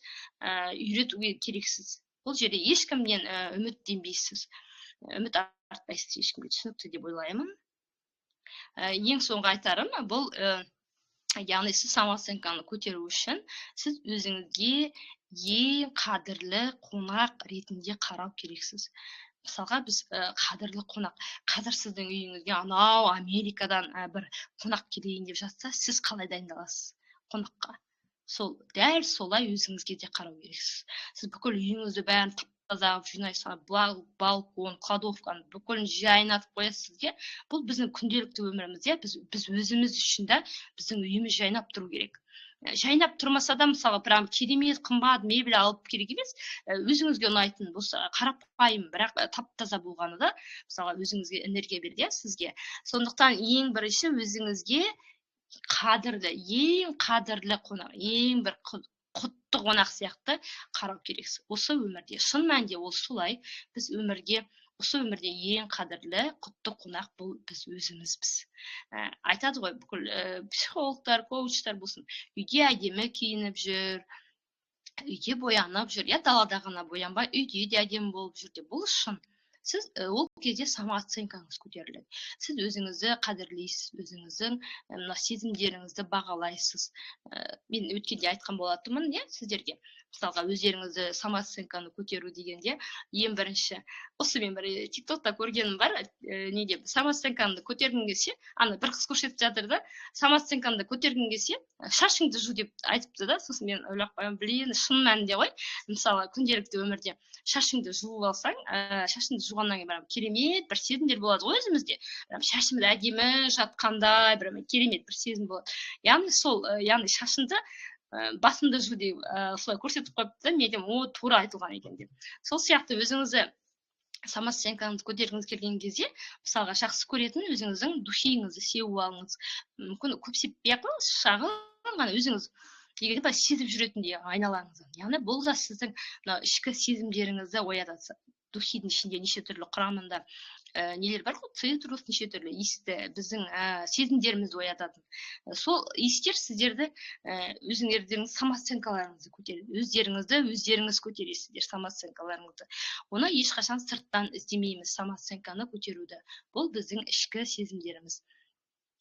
үйретуге керексіз. Бұл жерде ешкімнен үміттенбейсіз, үміт артпайсыз ешкімге. Түсінікті деп ойлаймын. Ең соңғы айтарым бұл, яғни сіз самооценканы көтеру үшін сіз өзіңізге ең қадірлі қонақ ретінде қарау керексіз. Мысалға, біз қадірлі қонақ, қазір сіздің үйіңізге анау Америкадан бір қонақ келейін деп жатса, сіз қалай дайындаласыз қонаққа? Сол дәл солай өзіңізге де қарау керексіз. Сіз бүкіл үйіңізді бәрін тап-таза қылып жинайсыз, балкон, кладовканы бүкілін жайнатып қоясыз сізге. Бұл біздің күнделікті өмірімізде біз өзіміз үшін де біздің үйіміз жайнап тұру керек. Жайнап тұрмаса да, мысалға, прям керемет қымбат мебель алып керек емес, өзіңізге ұнайтын болса, қарапайым, бірақ тап-таза болғаны да, мысалға, өзіңізге энергия береді, иә, сізге. Сондықтан ең бірінші өзіңізге қадірлі, ең қадірлі қонақ, ең бір құтты қонақ сияқты қарау керексіз. Осы өмірде, шын мәнінде ол солай, біз өмірге, осы өмірде ең қадірлі, құтты қонақ бұл біз өзімізбіз. Айтады ғой бүкіл психологтар, коучтар болсын, үйде әдемі киініп жүр, үйде боянып жүр, иә, далада ғана боянбай, үйде де әдемі болып жүр деп. Бұл шын. Сіз ол кезде самооценкаңыз көтеріледі. Сіз өзіңізді қадірлейсіз, өзіңіздің мына сезімдеріңізді бағалайсыз. Мен өткенде айтқан болатынмын, иә, сіздерге. Мысалға, өздеріңізді самооценканы көтеру дегенде, ең бірінші, осы мен бір ТикТокта көргенім бар, неде, самооценкаңды көтергің келсе, ана бір қыз көрсетіп жатыр да, самооценкаңды көтергің келсе, шашыңды жу деп айтыпты да. Сосын мен ойлап қоямын, блин, шын мәнінде ғой, мысалы, күнделікті өмірде шашыңды жуып алсаң, шашыңды жуғаннан кейін бір керемет бір сезімдер болады ғой өзімізде, прям шашымыз әдемі жатқандай, бір керемет бір сезім болады. Яғни сол, яғни шашыңды, басыңды жу деп солай көрсетіп қойыпты да, мен айтамын, о, тура айтылған екен деп. Сол сияқты өзіңізді самооценкаңызды көтергіңіз келген кезде, мысалға, жақсы көретін өзіңіздің духиіңізді сеуіп алыңыз. Мүмкін көп сеппей ақ қойыңыз, шағын ғана өзіңіз егер былай сезіп жүретіндей айналаңыздан. Яғни бұл да сіздің мына ішкі сезімдеріңізді оятады. Духидің ішінде неше түрлі құрамында нелер бар ғой, цитрус, неше түрлі иісті біздің сезімдерімізді оятатын. Сол иістер сіздерді, өзіңердің самооценкаларыңызды көтереді. Өздеріңізді өздеріңіз көтересіздер самооценкаларыңызды. Оны ешқашан сырттан іздемейміз самооценканы көтеруді. Бұл біздің ішкі сезімдеріміз.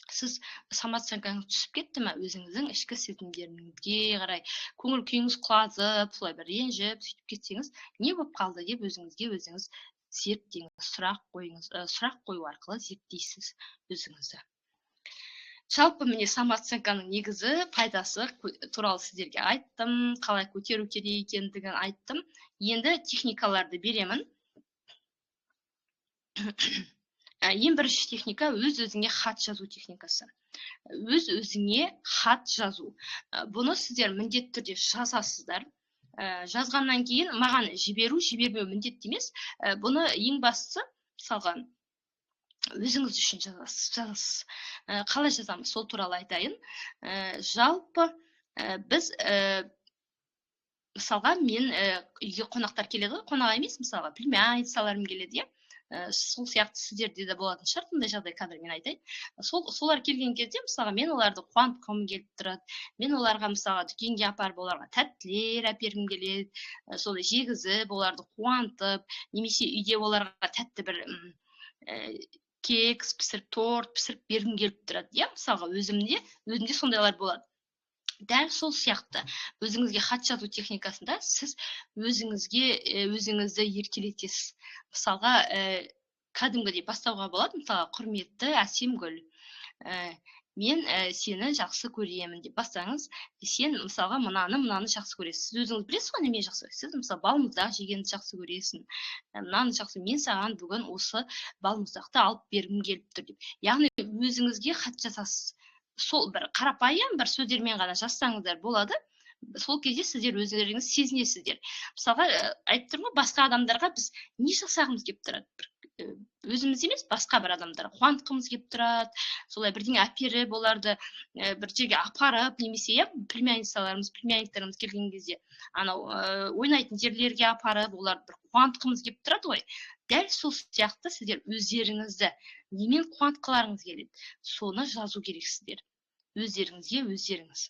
Сіз самооценкаңыз түсіп кетті ме, өзіңіздің ішкі сезімдеріңізге қарай көңіл күйіңіз құлазып, солай бір ренжіп сөйтіп кетсеңіз, не болып қалды деп өзіңізге өзіңіз зерттеңіз, сұрақ қойыңыз, сұрақ қою арқылы зерттейсіз өзіңізді. Жалпы міне самооценканың негізі, пайдасы туралы сіздерге айттым, қалай көтеру керек екендігін айттым. Енді техникаларды беремін. Ең бірінші техника өз-өзіңе хат жазу техникасы. Өз-өзіңе хат жазу. Бұны сіздер міндетті түрде жазасыздар. Жазғаннан кейін маған жіберу, жібермеу міндетті емес. Бұны ең бастысы, мысалға, өзіңіз үшін жазасыз. Қалай жазамыз, сол туралы айтайын. Жалпы, біз, мысалға, мен, үйге қонақтар келеді ғой, қонақ емес, мысалға, племянницаларым келеді, иә? Сол сияқты сіздерде де болатын шығар бұндай жағдай, қазір мен айтайын. Солар келген кезде, мысалға, мен оларды қуантқым келіп тұрады. Мен оларға, мысалға, дүкенге апарып, оларға тәттілер әпергім келеді, солай жегізіп, оларды қуантып, немесе үйде оларға тәтті бір кекс пісіріп, торт пісіріп бергім келіп тұрады, иә? Мысалға, өзімде сондайлар болады. Дәл сол сияқты өзіңізге хат жазу техникасында сіз өзіңізді еркелетесіз. Мысалға, кәдімгідей бастауға болады. Мысалға, құрметті Әсемгүл, мен сені жақсы көремін деп бастаңыз. Сен, мысалға, мынаны, мынаны жақсы көресің. Сіз өзіңіз білесіз ғой, немен жақсы көресіз. Сіз, мысалы, балмұздақ жегенді жақсы көресің. Мынаны жақсы, мен саған бүгін осы балмұздақты алып бергім келіп тұр деп. Яғни өзіңізге хат жазасыз. Сол бір қарапайым бір сөздермен ғана жазсаңыздар болады. Сол кезде сіздер өздеріңіз сезінесіздер. Мысалға, айтып тұрмын ғой, басқа адамдарға біз не жасағымыз келіп тұрады? Бір өзіміз емес, басқа бір адамдарға қуантқымыз келіп тұрады. Солай бірдеңе әперіп, оларды бір жерге апарып, немесе, иә, племянницаларымыз, племянниктарымыз келген кезде анау ойнайтын жерлерге апарып, оларды бір қуантқымыз келіп тұрады ғой. Дәл сол сияқты сіздер өздеріңізді немен қуантқыларыңыз келеді, соны жазу керексіздер. Өздеріңізге өздеріңіз.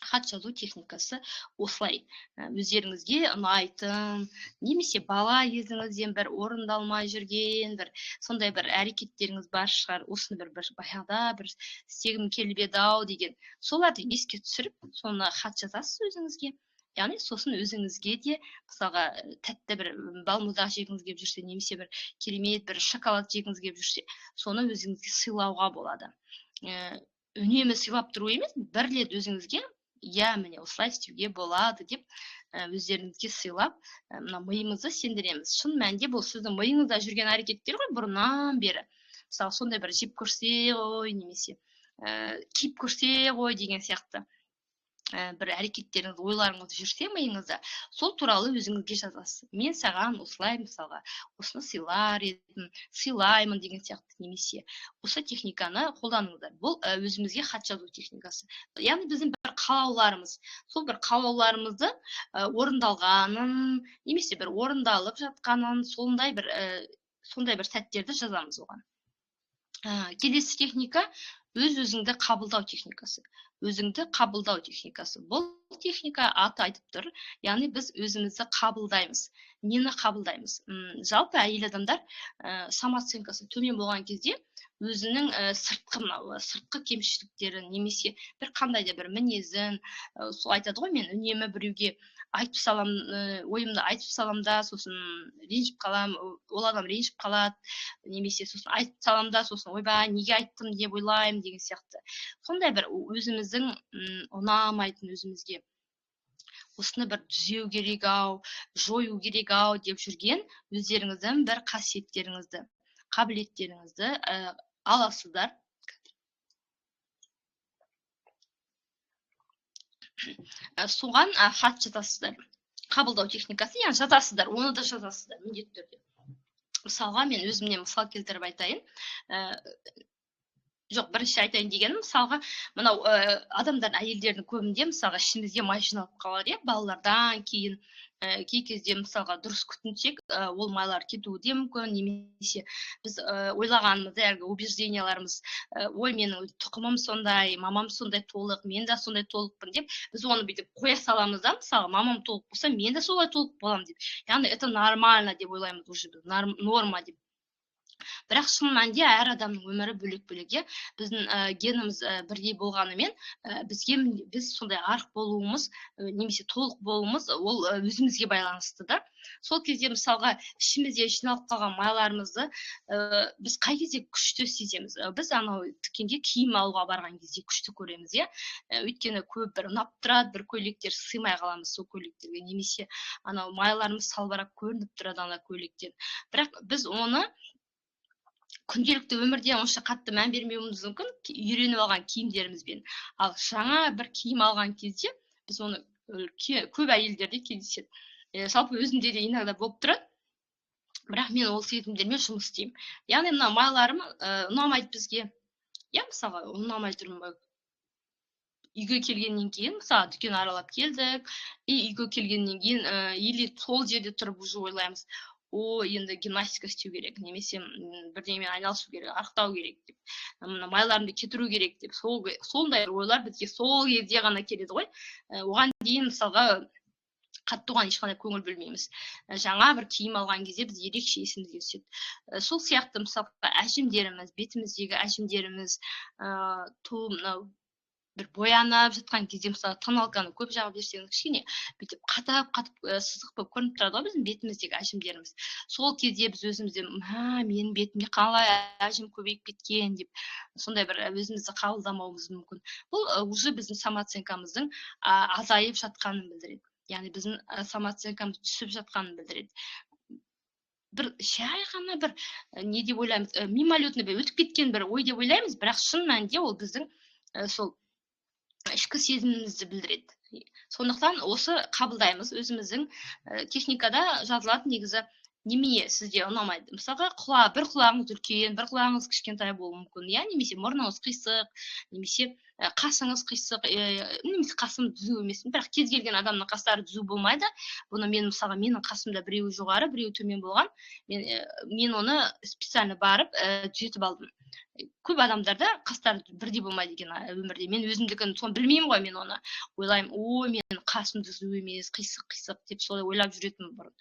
Хат жазу техникасы осылай. Өздеріңізге ұнайтын, немесе бала кезіңізден бір орындалмай жүрген бір сондай бір әрекеттеріңіз бар шығар, осыны бір баяғыда бір істегім келіп еді ау деген, соларды еске түсіріп, соны хат жазасыз өзіңізге. Яғни сосын өзіңізге де, мысалға, тәтті бір балмұздақ жегіңіз келіп жүрсе, немесе бір керемет бір шоколад жегіңіз келіп жүрсе, соны өзіңізге сыйлауға болады. Үнемі сыйлап тұру емес, бір рет өзіңізге, иә, міне осылай істеуге болады деп өздеріңізге сыйлап, мына миымызды сендіреміз. Шын мәнінде бұл сіздің миыңызда жүрген әрекеттер ғой бұрыннан бері. Мысалы, сондай бір жеп көрсе ғой, немесе киіп көрсе ғой деген сияқты бір әрекеттеріңіз, ойларыңыз жүрсе миыңызда, сол туралы өзіңізге жазасыз. Мен саған осылай, мысалға, осыны сыйлар едім, сыйлаймын деген сияқты, немесе осы техниканы қолданыңыздар. Бұл өзімізге хат жазу техникасы. Яғни біздің бір қалауларымыз, сол бір қалауларымызды орындалғанын, немесе бір орындалып жатқанын, сондай бір сәттерді жазамыз оған. Келесі техника өз-өзіңді қабылдау техникасы. Өзіңді қабылдау техникасы. Бұл техника аты айтып тұр, яғни біз өзімізді қабылдаймыз. Нені қабылдаймыз? Жалпы әйел адамдар самооценкасы төмен болған кезде өзінің сыртқы, мынау, сыртқы кемшіліктерін, немесе бір қандай да бір мінезін, сол айтады ғой, мен үнемі біреуге айтып салам, ойымды айтып салам да, сосын ренжіп қалам, ол адам ренжіп қалады, немесе сосын айтып салам да, сосын ойбай, неге айттым деп ойлаймын деген сияқты. Сондай бір өзіміздің ұнамайтын өзімізге осыны бір түзеу керек ау, жою керек ау деп жүрген өздеріңіздің бір қасиеттеріңізді, қабілеттеріңізді аласыздар. Соған хат жазасыздар. Қабылдау техникасы, яғни жазасыздар, оны да жазасыздар міндетті түрде. Мысалға, мен өзімнен мысал келтіріп айтайын. Жоқ, бірінші айтайын дегенім, мысалға, мынау адамдардың, әйелдердің көбінде, мысалға, ішімізде май жиналып қалады, иә, балалардан кейін, кей кезде, мысалға, дұрыс күтінсек, ол майлар кетуі де мүмкін, немесе біз ойлағанымызда, әлгі убежденияларымыз, ой, менің тұқымым сондай, мамам сондай толық, мен де сондай толықпын деп, біз оны бүйтіп қоя саламыз да, мысалға, мамам толық болса, мен де солай толық боламын деп. Яғни, это нормально деп ойлаймыз уже біз, норма деп. Бірақ шын мәнінде әр адамның өмірі бөлек-бөлек, иә. Біздің геніміз бірдей болғанымен, біз сондай арық болуымыз, немесе толық болуымыз, ол өзімізге байланысты да. Сол кезде, мысалға, ішімізде жиналып қалған майларымызды біз қай кезде күшті сеземіз? Біз анау дүкенге киім алуға барған кезде күшті көреміз, иә. Өйткені көп бір ұнап тұрады, бір көйлектер сыймай қаламыз сол көйлектерге, немесе анау майларымыз салбырап көрініп тұрады ана көйлектен. Бірақ біз оны күнделікті өмірде онша қатты мән бермеуіміз мүмкін, үйреніп алған киімдерімізбен. Ал жаңа бір киім алған кезде біз оны көп әйелдерде кездеседі. Жалпы өзімде де иногда болып тұрады. Бірақ мен ол сезімдермен жұмыс істеймін. Яғни мына майларым ұнамайды бізге. Иә, мысалға, ұнамай тұрмын. Үйге келгеннен кейін, мысалы, дүкен аралап келдік, и үйге келгеннен кейін, или сол жерде тұрып уже ойлаймыз, о, енді гимнастика істеу керек, немесе бірдеңемен айналысу керек, арықтау керек деп, мына майларымды кетіру керек деп, сондай ойлар бізге сол кезде ғана келеді ғой. Оған дейін, мысалға, қатты оған ешқандай көңіл бөлмейміз. Жаңа бір киім алған кезде біз ерекше есімізге түседі. Сол сияқты, мысалға, әжімдеріміз, бетіміздегі әжімдеріміз, мынау бір боянып жатқан кезде, мысалы, тоналканы көп жағып жіберсеңіз, кішкене бүйтіп қатып-қатып, сызық болып көрініп тұрады ғой біздің бетіміздегі әжімдеріміз. Сол кезде біз өзімізде, мә, менің бетімде қалай әжім көбейіп кеткен деп, сондай бір өзімізді қабылдамауымыз мүмкін. Бұл уже біздің самооценкамыздың азайып жатқанын білдіреді. Яғни біздің самооценкамыз түсіп жатқанын білдіреді. Бір жай ғана бір, не деп ойлаймыз, мимолетный бір өтіп кеткен бір ой деп ойлаймыз, бірақ шын мәнінде ол біздің сол ішкі сезімімізді білдіреді. Сондықтан осы қабылдаймыз өзіміздің, техникада жазылатын негізі немене сізде ұнамайды. Мысалға, бір құлағыңыз үлкен, бір құлағыңыз кішкентай болуы мүмкін, иә, немесе мұрныңыз қисық, немесе қасыңыз қисық, немесе қасым түзу емес, бірақ кез келген адамның қастары түзу болмайды. Бұны мен, мысалға, менің қасымда біреуі жоғары, біреуі төмен болған, мен оны специально барып, түзетіп алдым. Көп адамдарда қастары бірдей болмайды екен өмірде. Мен өзімдікін соны білмеймін ғой, мен оны ойлаймын, ой, менің қасым түзу емес, қисық-қисық деп солай ойлап жүретінмін бұрын.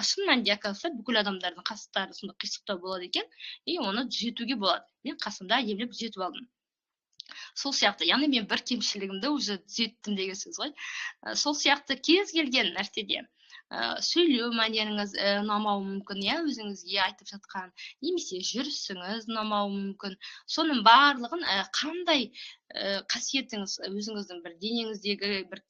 Шын мәнінде, оказывается, бүкіл адамдардың қастары сондай қисықтау болады екен, и оны түзетуге болады. Мен қасымда емлеп түзетіп алдым. Сол сияқты, яғни мен бір кемшілігімді уже түзеттім деген сөз ғой. Сол сияқты кез келген нәрседе сөйлеу мәнеріңіз ұнамауы мүмкін, иә, өзіңізге айтып жатқан, немесе жүрісіңіз ұнамауы мүмкін. Соның барлығын қандай қасиетіңіз, өзіңіздің бір денеңіздегі бір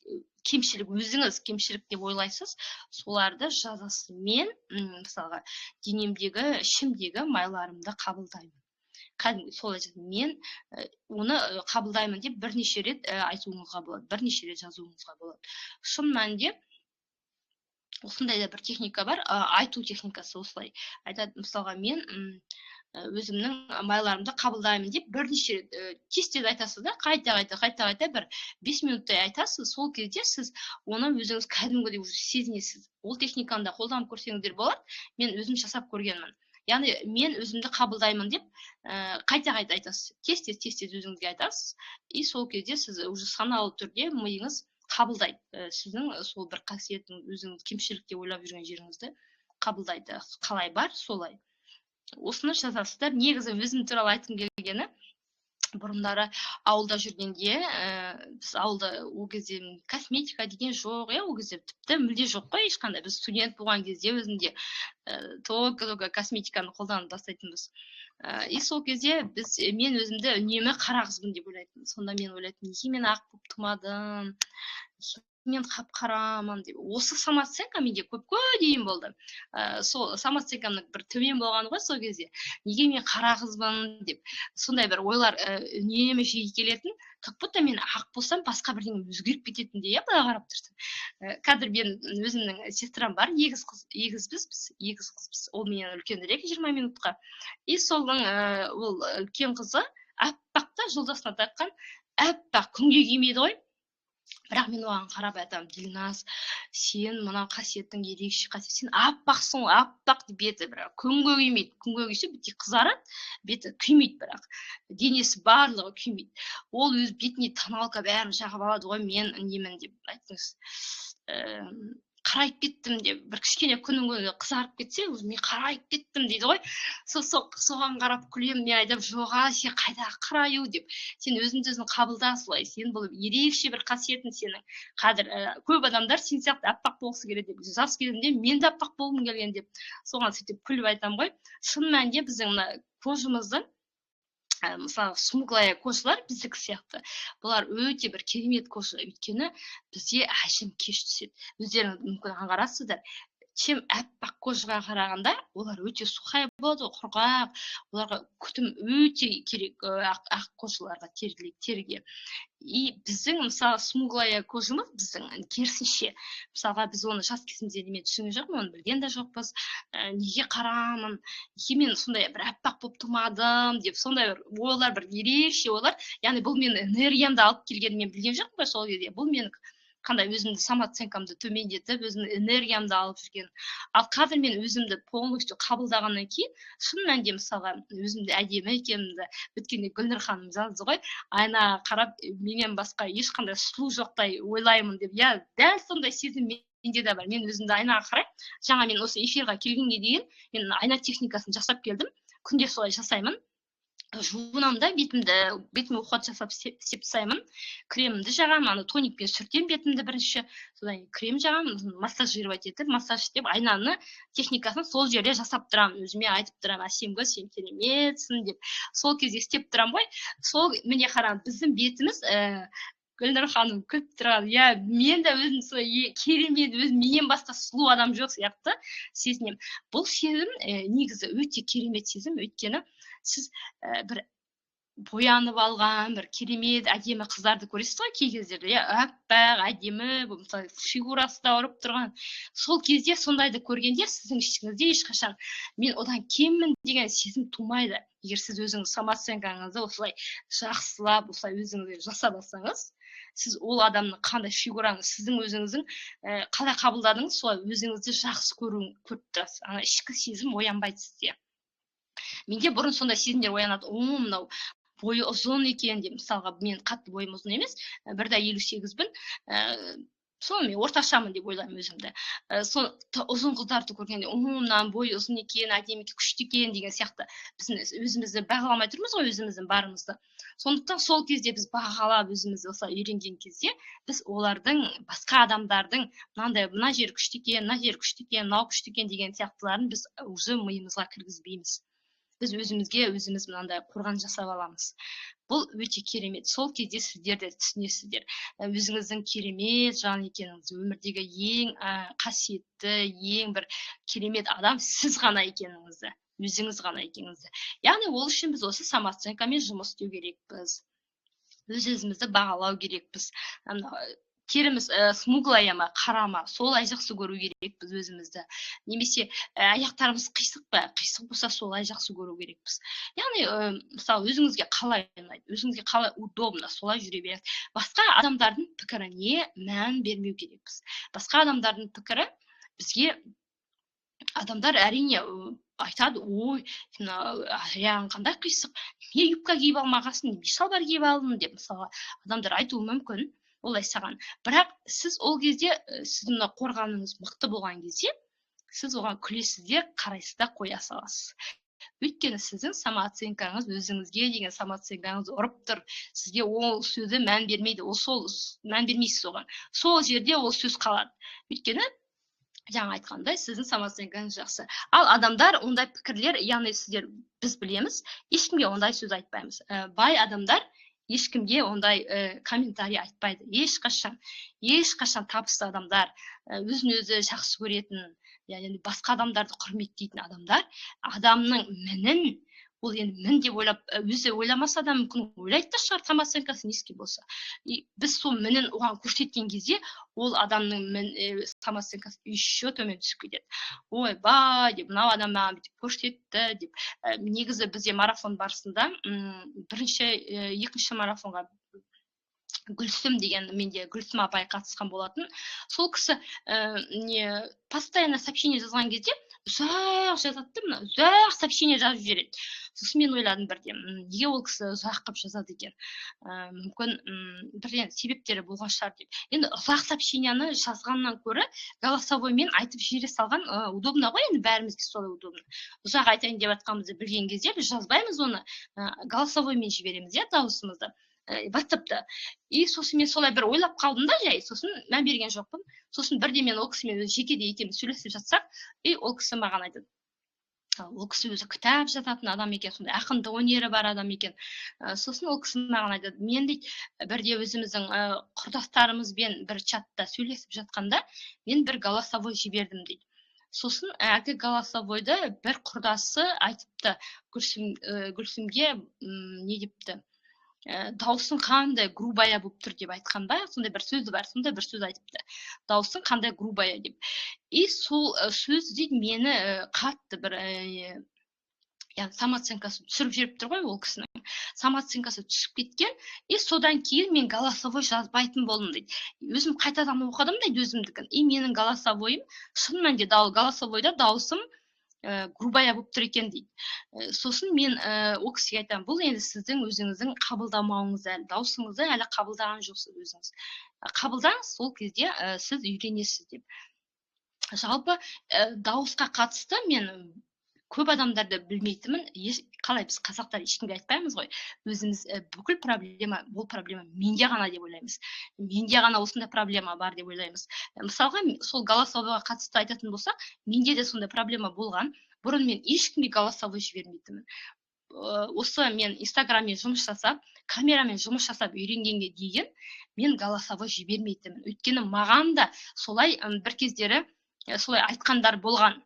кемшілік, өзіңіз кемшілік деп ойлайсыз, соларды жазасыз. Мен, мысалға, денемдегі, ішімдегі майларымды қабылдаймын, кәдімгі солай. Мен оны қабылдаймын деп бірнеше рет айтуыңызға болады, бірнеше рет жазуыңызға болады. Шын мәнінде осындай да бір техника бар, айту техникасы. Осылай айтады: мысалға, мен өзімнің майларымды қабылдаймын деп бірнеше рет тез тез айтасыз да, қайта қайта, қайта қайта бір 5 минуттай айтасыз. Сол кезде сіз оны өзіңіз кәдімгідей уже сезінесіз. Ол техниканы да қолданып көрсеңіздер болады, мен өзім жасап көргенмін. Яғни мен өзімді қабылдаймын деп қайта қайта айтасыз, тез тез, тез тез өзіңізге айтасыз. И сол кезде сіз уже саналы түрде миыңыз қабылдайды, сіздің сол бір қасиетін, өзіңіз кемшілік деп ойлап жүрген жеріңізді қабылдайды, қалай бар солай. Осыны жазасыздар. Негізі өзім туралы айтқым келгені, бұрындары ауылда жүргенде, біз ауылда ол кезде косметика деген жоқ, иә, ол кезде тіпті мүлде жоқ қой ешқандай. Біз студент болған кезде өзінде только только косметиканы қолданып бастайтынбыз. И сол кезде мен өзімді үнемі қара қызбын деп ойлайтынмын. Сонда мен ойлайтынмын: неге мен ақ болып тумадым, мен қап қарамын деп. Осы самооценка менде көпке дейін болды. Сол самооценкамның бір төмен болғаны ғой сол кезде, неге мен қара қызбын деп. Сондай бір ойлар үнемі жиі келетін, как будто мен ақ болсам, басқа бірдеңе өзгеріп кететіндей, иә, былай қарап тұрсаң. Қазір мен өзімнің сестрам бар, егіз қыз, егізбіз, біз егіз қызбыз. Ол менен үлкенірек 20 минутқа. И соның ол үлкен қызы аппақ та, жолдасына таққан, аппақ, күнге күймейді ғой. Бірақ мен оған қарап айтамын: «Дильназ, сен мына қасиетің ерекше қасиет, сен аппақсың ғой, аппақ». Беті бірақ күнге күймейді. Күнге күйсе, беті қызарады, беті күймейді, бірақ денесі барлығы күймейді. Ол өз бетіне тоналка, бәрін жағып алады ғой. Мен немін деп айтыңыз, қарайып кеттім деп, бір кішкене күннің көзі қызарып кетсе, уже мен қарайып кеттім дейді ғой. Сол соған қарап күлемін. Мен айтамын: «Жоға, сен қайдағы қараю деп, сен өзіңді өзің қабылда солай, сен бұл ерекше бір қасиетің сенің. Қазір көп адамдар сен сияқты аппақ болғысы келеді» деп. Жас кезімде мен де аппақ болғым келген деп, соған сөйтіп күліп айтамын ғой. Шын мәнінде біздің мына кожамыздың, мысалы, смуглая кожалар, біздікі сияқты, бұлар өте бір керемет кожа, өйткені бізде әжім кеш түседі. Өздеріңіз мүмкін аңғарасыздар, чем аппақ кожаға қарағанда олар өте сухая болады ғой, құрғақ. Оларға күтім өте керек, ақ кожаларға, теріге. И біздің, мысалы, смуглая кожамыз біздің керісінше. Мысалға, біз оны жас кезімізде мен түсінген жоқпын, оны білген де жоқпыз. Неге қарамын, неге мен сондай бір аппақ болып тумадым деп, сондай бір ойлар, бір ерекше ойлар. Яғни бұл менің энергиямды алып келгенін мен білген жоқпын ғой сол кезде. Бұл менің қандай өзімді самооценкамды төмендетіп, өзімнің энергиямды алып жүрген. Ал қазір мен өзімді полностью қабылдағаннан кейін, шын мәнінде, мысалға, өзімді әдемі екенімді, өткенде Гүлнұр ханым жазды ғой, айнаға қарап, менен басқа ешқандай сұлу жоқтай ойлаймын деп, иә. Дәл сондай сезім менде де бар. Мен өзімді айнаға қараймын. Жаңа мен осы эфирға келгенге дейін мен айна техникасын жасап келдім, күнде солай жасаймын. Жуынамын да, бетімді, бетіме уход жасап істеп тастаймын, кремімді жағамын, ана тоникпен сүртемін бетімді бірінші, содан кейін крем жағамын, массажировать етіп, массаж істеп, айнаны техникасын сол жерде жасап тұрамын. Өзіме айтып тұрамын: «Әсемгүл, сен кереметсің», – деп. Сол кезде істеп тұрамын ғой. Сол, міне, қараңыз, біздің бетіміз, Гүлнұр ханым күліп тұрған, иә, мен де өзім солай керемет, өзім менен басқа сұлу адам жоқ сияқты сезінемін. Бұл сезім негізі өте керемет сезім, өйткені сіз бір боянып алған, бір керемет әдемі қыздарды көресіз ғой кей кездерде, иә, аппақ әдемі, мысалы, фигурасы да ұрып тұрған. Сол кезде сондайды көргенде сіздің ішіңізде ешқашан мен одан кеммін деген сезім тумайды. Егер сіз өзіңіз самооценкаңызды осылай жақсылап, осылай өзіңізге жасап алсаңыз, сіз ол адамның қандай фигураны, сіздің өзіңіздің қалай қабылдадыңыз, солай өзіңізді жақсы көріп тұрасыз. Ана ішкі сезім оянбайды сізде. Менде бұрын сондай сезімдер оянады: о, мынау бойы ұзын екен деп. Мысалға, мен қатты бойым ұзын емес, 1,58-бін. Сол мен орташамын деп ойлаймын өзімді. Сол ұзын қыздарды көргенде: «О, мынаның бойы ұзын екен, әдемі екен, күшті екен», – деген сияқты. Біз өзімізді бағаламай тұрмыз ғой, өзіміздің барымызды. Сондықтан сол кезде біз бағалап, өзімізді осылай үйренген кезде, біз олардың, басқа адамдардың мынандай, мына жері күшті екен, мына жері күшті екен, мынау күшті екен деген сияқтыларын біз уже миымызға кіргізбейміз. Біз өзімізге өзіміз мынандай қорған жасап аламыз. Бұл өте керемет. Сол кезде сіздер де түсінесіздер өзіңіздің керемет жан екеніңізді, өмірдегі ең қасиетті, ең бір керемет адам сіз ғана екеніңізді, өзіңіз ғана екеніңізді. Яғни ол үшін біз осы самооценкамен жұмыс істеу керекпіз, өз өзімізді бағалау керекпіз. Теріміз смуглая ма, қара ма, солай жақсы көру керекпіз өзімізді. Немесе аяқтарымыз қисық па, қисық болса, солай жақсы көру керекпіз. Яғни мысалы, өзіңізге қалай ұнайды, өзіңізге қалай удобно, солай жүре беріңіз. Басқа адамдардың пікіріне мән бермеу керекпіз. Басқа адамдардың пікірі бізге, адамдар, әрине, айтады: «Ой, мына аяғың қандай қисық, неге юбка киіп алмағансың, неге шалбар киіп алдың?» – деп, мысалға, адамдар айтуы мүмкін олай саған. Бірақ сіз ол кезде, сіздің мына қорғаныңыз мықты болған кезде, сіз оған күлесіз де, қарайсыз да қоя саласыз. Өйткені сіздің самооценкаңыз, өзіңізге деген самооценкаңыз ұрып тұр. Сізге ол сөзі мән бермейді, ол сол мән бермейсіз оған, сол жерде ол сөз қалады. Өйткені жаңа айтқандай, сіздің самооценкаңыз жақсы. Ал адамдар ондай пікірлер, яғни сіздер, біз білеміз, ешкімге ондай сөз айтпаймыз. Бай адамдар ешкімге ондай комментарий айтпайды ешқашан, ешқашан. Табысты адамдар, өзін өзі жақсы көретін, яғни басқа адамдарды құрметтейтін адамдар адамның мінін, ол енді мін деп ойлап, өзі ойламаса да, мүмкін, ойлайды да шығар, самооценкасы низкий болса. И біз сол мінін оған көрсеткен кезде, ол адамның самооценкасы еще төмен түсіп кетеді. «Ойбай», – деп, «мынау адам маған бүйтіп көрсетті» деп. Негізі бізде марафон барысында бірінші, екінші марафонға Гүлсім деген, менде Гүлсім апай қатысқан болатын. Сол кісі не, постоянно сообщение жазған кезде ұзақ жазады да, мына ұзақ сообщение жазып жібереді. Сосын мен ойладым бірде: неге ол кісі ұзақ қылып жазады екен, мүмкін, бір енді себептері болған шығар деп. Енді ұзақ сообщениені жазғаннан гөрі голосовоймен айтып жібере салған удобно ғой. Енді бәрімізге солай удобно. Ұзақ айтайын деп жатқанымызды білген кезде біз жазбаймыз оны, голосовоймен жібереміз, иә, дауысымызды Ватсапта. И сосын мен солай бір ойлап қалдым да жай, сосын мән берген жоқпын. Сосын бірде мен ол кісімен өзі жекеде екеуміз сөйлесіп жатсақ, и ол кісі маған айтады. Ол кісі өзі кітап жазатын адам екен, сондай ақындық өнері бар адам екен. Сосын ол кісі маған айтады: «Мен, – дейді, – бірде өзіміздің құрдастарымызбен бір чатта сөйлесіп жатқанда, мен бір голосовой жібердім», – дейді. Сосын әлгі голосовойда бір құрдасы айтыпты Гүлсім, Гүлсімге не депті, «Дауысың қандай грубая болып тұр» деп айтқан ба, сондай бір сөзі бар, сондай бір сөз айтыпты, «Дауысың қандай грубая» деп. И сол сөз, дейді, мені қатты бір, яғни самооценкасын түсіріп жіберіп тұр ғой. Ол кісінің самооценкасы түсіп кеткен. И содан кейін мен голосовой жазбайтын болдым, дейді. Өзім қайтадан оқыдым, дейді, өзімдікін, и менің голосовойым шын мәнінде голосовойда дауысым грубая болып тұр екен, дейді. Сосын мен ол кісіге айтамын: «Бұл енді сіздің өзіңіздің қабылдамауыңыз, әлі дауысыңызды әлі қабылдаған жоқсыз. Өзіңіз қабылдаңыз, сол кезде сіз үйренесіз», – деп. Жалпы дауысқа қатысты мен көп адамдарды білмейтінмін. Қалай, біз, қазақтар, ешкімге айтпаймыз ғой өзіміз. Бүкіл проблема, бұл проблема менде ғана деп ойлаймыз, менде ғана осындай проблема бар деп ойлаймыз. Мысалға, сол голосовойға қатысты айтатын болсақ, менде де сондай проблема болған. Бұрын мен ешкімге голосовой жібермейтінмін. Осы мен Инстаграммен жұмыс жасап, камерамен жұмыс жасап үйренгенге дейін мен голосовой жібермейтінмін. Өйткені маған да солай бір кездері солай айтқандар болған: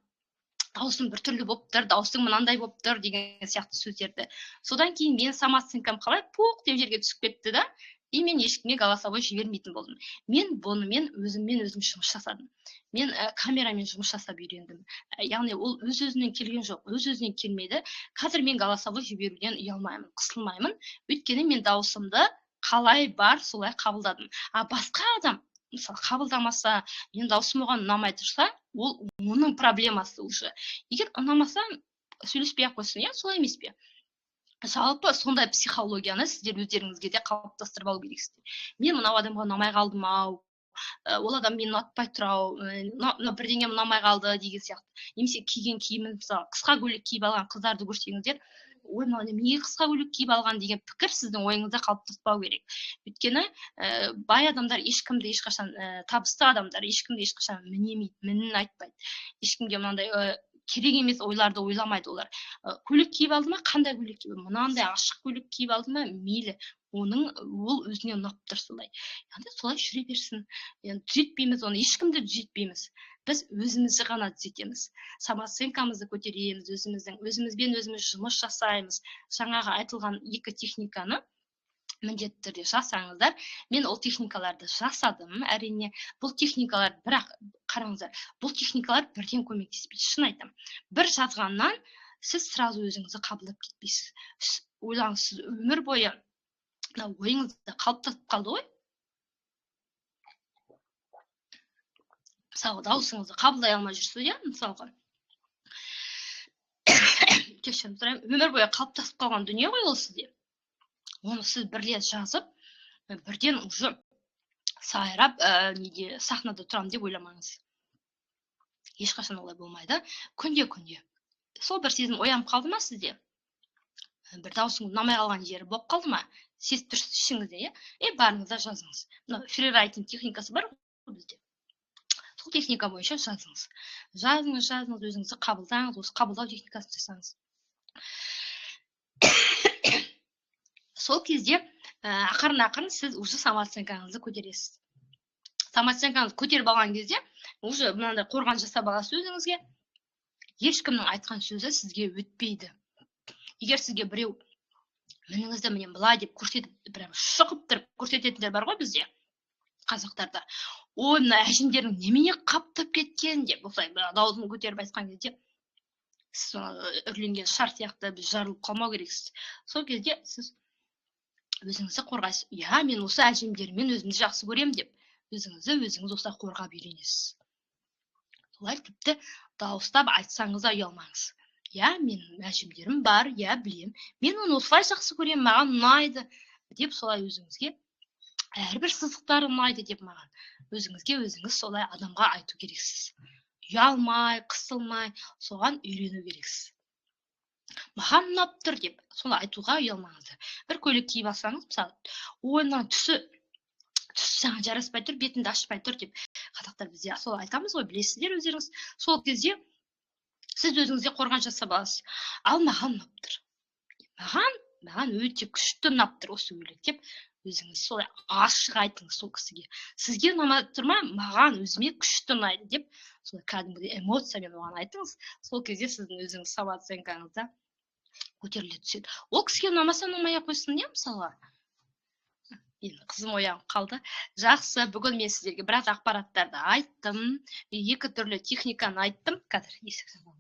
«Дауысың біртүрлі болып тұр, дауысың мынандай болып тұр» деген сияқты сөздерді. Содан кейін менің самооценкам қалай пук деп жерге түсіп кетті да, и мен ешкімге голосовой жібермейтін болдым. Мен бұнымен өзіммен өзім жұмыс жасадым. Мен камерамен жұмыс жасап үйрендім. Яғни ол өз өзінен келген жоқ, өз өзінен келмейді. Қазір мен голосовой жіберуден ұялмаймын, қысылмаймын, өйткені мен дауысымды қалай бар, солай қабылдадым. А басқа адам, мысалы, қабылдамаса, менің дауысым оған ұнамай тұрса, ол оның проблемасы уже. Егер ұнамаса, сөйлеспей ақ қойсын, иә, солай емес пе? Жалпы сондай психологияны сіздер өздеріңізге де қалыптастырып алу керексіздер. Мен мынау адамға ұнамай қалдым ау. ол адам мені ұнатпай тұр ау, мына бірдеңе ұнамай қалды деген сияқты. Немесе киген киімін, мысалы, қысқа көйлек киіп алған қыздарды көрсеңіздер, ой, мынау неге қысқа көйлек киіп алған деген пікір сіздің ойыңызда қалыптаспау керек. Өйткені бай адамдар ешкімді ешқашан, табысты адамдар ешкімді ешқашан мінемейді, мінін айтпайды, ешкімге мынандай керек емес ойларды ойламайды олар. Көйлек киіп алды ма, қандай көйлек киіп, мынандай ашық көйлек киіп алды ма, мейлі, оның ол өзіне ұнап тұр солай. Яғни солай жүре берсін. Яғни түзетпейміз оны, ешкімді түзетпейміз. Біз өзімізді ғана түзетеміз. Самооценкамызды көтереміз, өзіміздің, өзімізбен өзіміз жұмыс жасаймыз. Жаңағы айтылған екі техниканы міндетті түрде жасаңыздар. Мен ол техникаларды жасадым, әрине. Бұл техникалар, бірақ қараңыздар, бұл техникалар бірден көмектеспейді, шын айтамын. Бір жазғаннан сіз сразу өзіңізді қабылдап кетпейсіз. Ойлаңыз, сіз өмір бойы мына ойыңызда қалыптасып қалды ғой. Мысалға, дауысыңызды қабылдай алмай жүрсіз, иә, мысалға. Кешірім сұраймын. Өмір бойы қалыптасып қалған дүние ғой ол сізде. Оны сіз бір рет жазып, бірден уже сайрап, неде сахнада тұрамын деп ойламаңыз. Ешқашан олай болмайды. Күнде-күнде. Сол бір сезім оянып қалды ма сізде? Бір дауысыңыз ұнамай қалған жері болып қалды ма? Сезіп тұрсыз ішіңізде, иә? Барыңыз да жазыңыз. Мына фрирайтинг техникасы бар ғой бізде. Сол техника бойынша жазыңыз. Жазыңыз, жазыңыз, өзіңізді қабылдаңыз, осы қабылдау техникасын жасаңыз. Сол кезде ақырын-ақырын сіз уже самооценкаңызды көтересіз. Самооценкаңызды көтеріп алған кезде уже мынандай қорған жасап аласыз өзіңізге. Ешкімнің айтқан сөзі сізге өтпейді. Егер сізге біреу мініңізді міне былай деп көрсетіп, прям шұқып тұрып көрсететіндер бар ғой бізде, қазақтарда. Ой, мына әжімдерің немене қаптап кеткен деп осылай дауысын көтеріп айтқан кезде сіз үрленген шар сияқты біз жарылып қалмау керексіз. Сол кезде сіз өзіңізді қорғайсыз. Иә, мен осы әжімдеріммен өзімді жақсы көремін деп өзіңізді өзіңіз осылай қорғап үйренесіз. Солай тіпті дауыстап айтсаңыз да ұялмаңыз. Иә, менің әжімдерім бар, иә, білем. Мен оны осылай жақсы көремін, маған ұнайды деп солай өзіңізге әрбір сызықтары ұнайды деп маған өзіңізге өзіңіз солай адамға айту керексіз. Ұялмай, қысылмай, соған үйрену керексіз. Маған ұнап тұр деп соны айтуға ұялмаңыздар. Бір көйлек киіп алсаңыз, мысалы, ой, мына түсі саған жараспай тұр, бетіңді ашпай тұр деп қазақтар бізде сол айтамыз ғой, білесіздер өздеріңіз. Сол кезде сіз өзіңізге қорған жасап аласыз. Ал маған ұнап тұр. Маған өте күшті ұнап тұр осы көйлек деп өзіңіз солай ашық айтыңыз сол кісіге. Сізге ұнамай тұр ма? Маған өзіме күшті ұнайды деп солай кәдімгідей эмоциямен оған айтыңыз. Сол кезде сіздің өзіңіз самооценкаңыз да көтеріле түседі. Ол кісіге ұнамаса ұнамай ақ қойсын, иә, мысалға. Менің қызым оянып қалды. Жақсы, бүгін мен сіздерге біраз ақпараттарды айттым. Екі түрлі техниканы айттым. Қазір есік жабамын.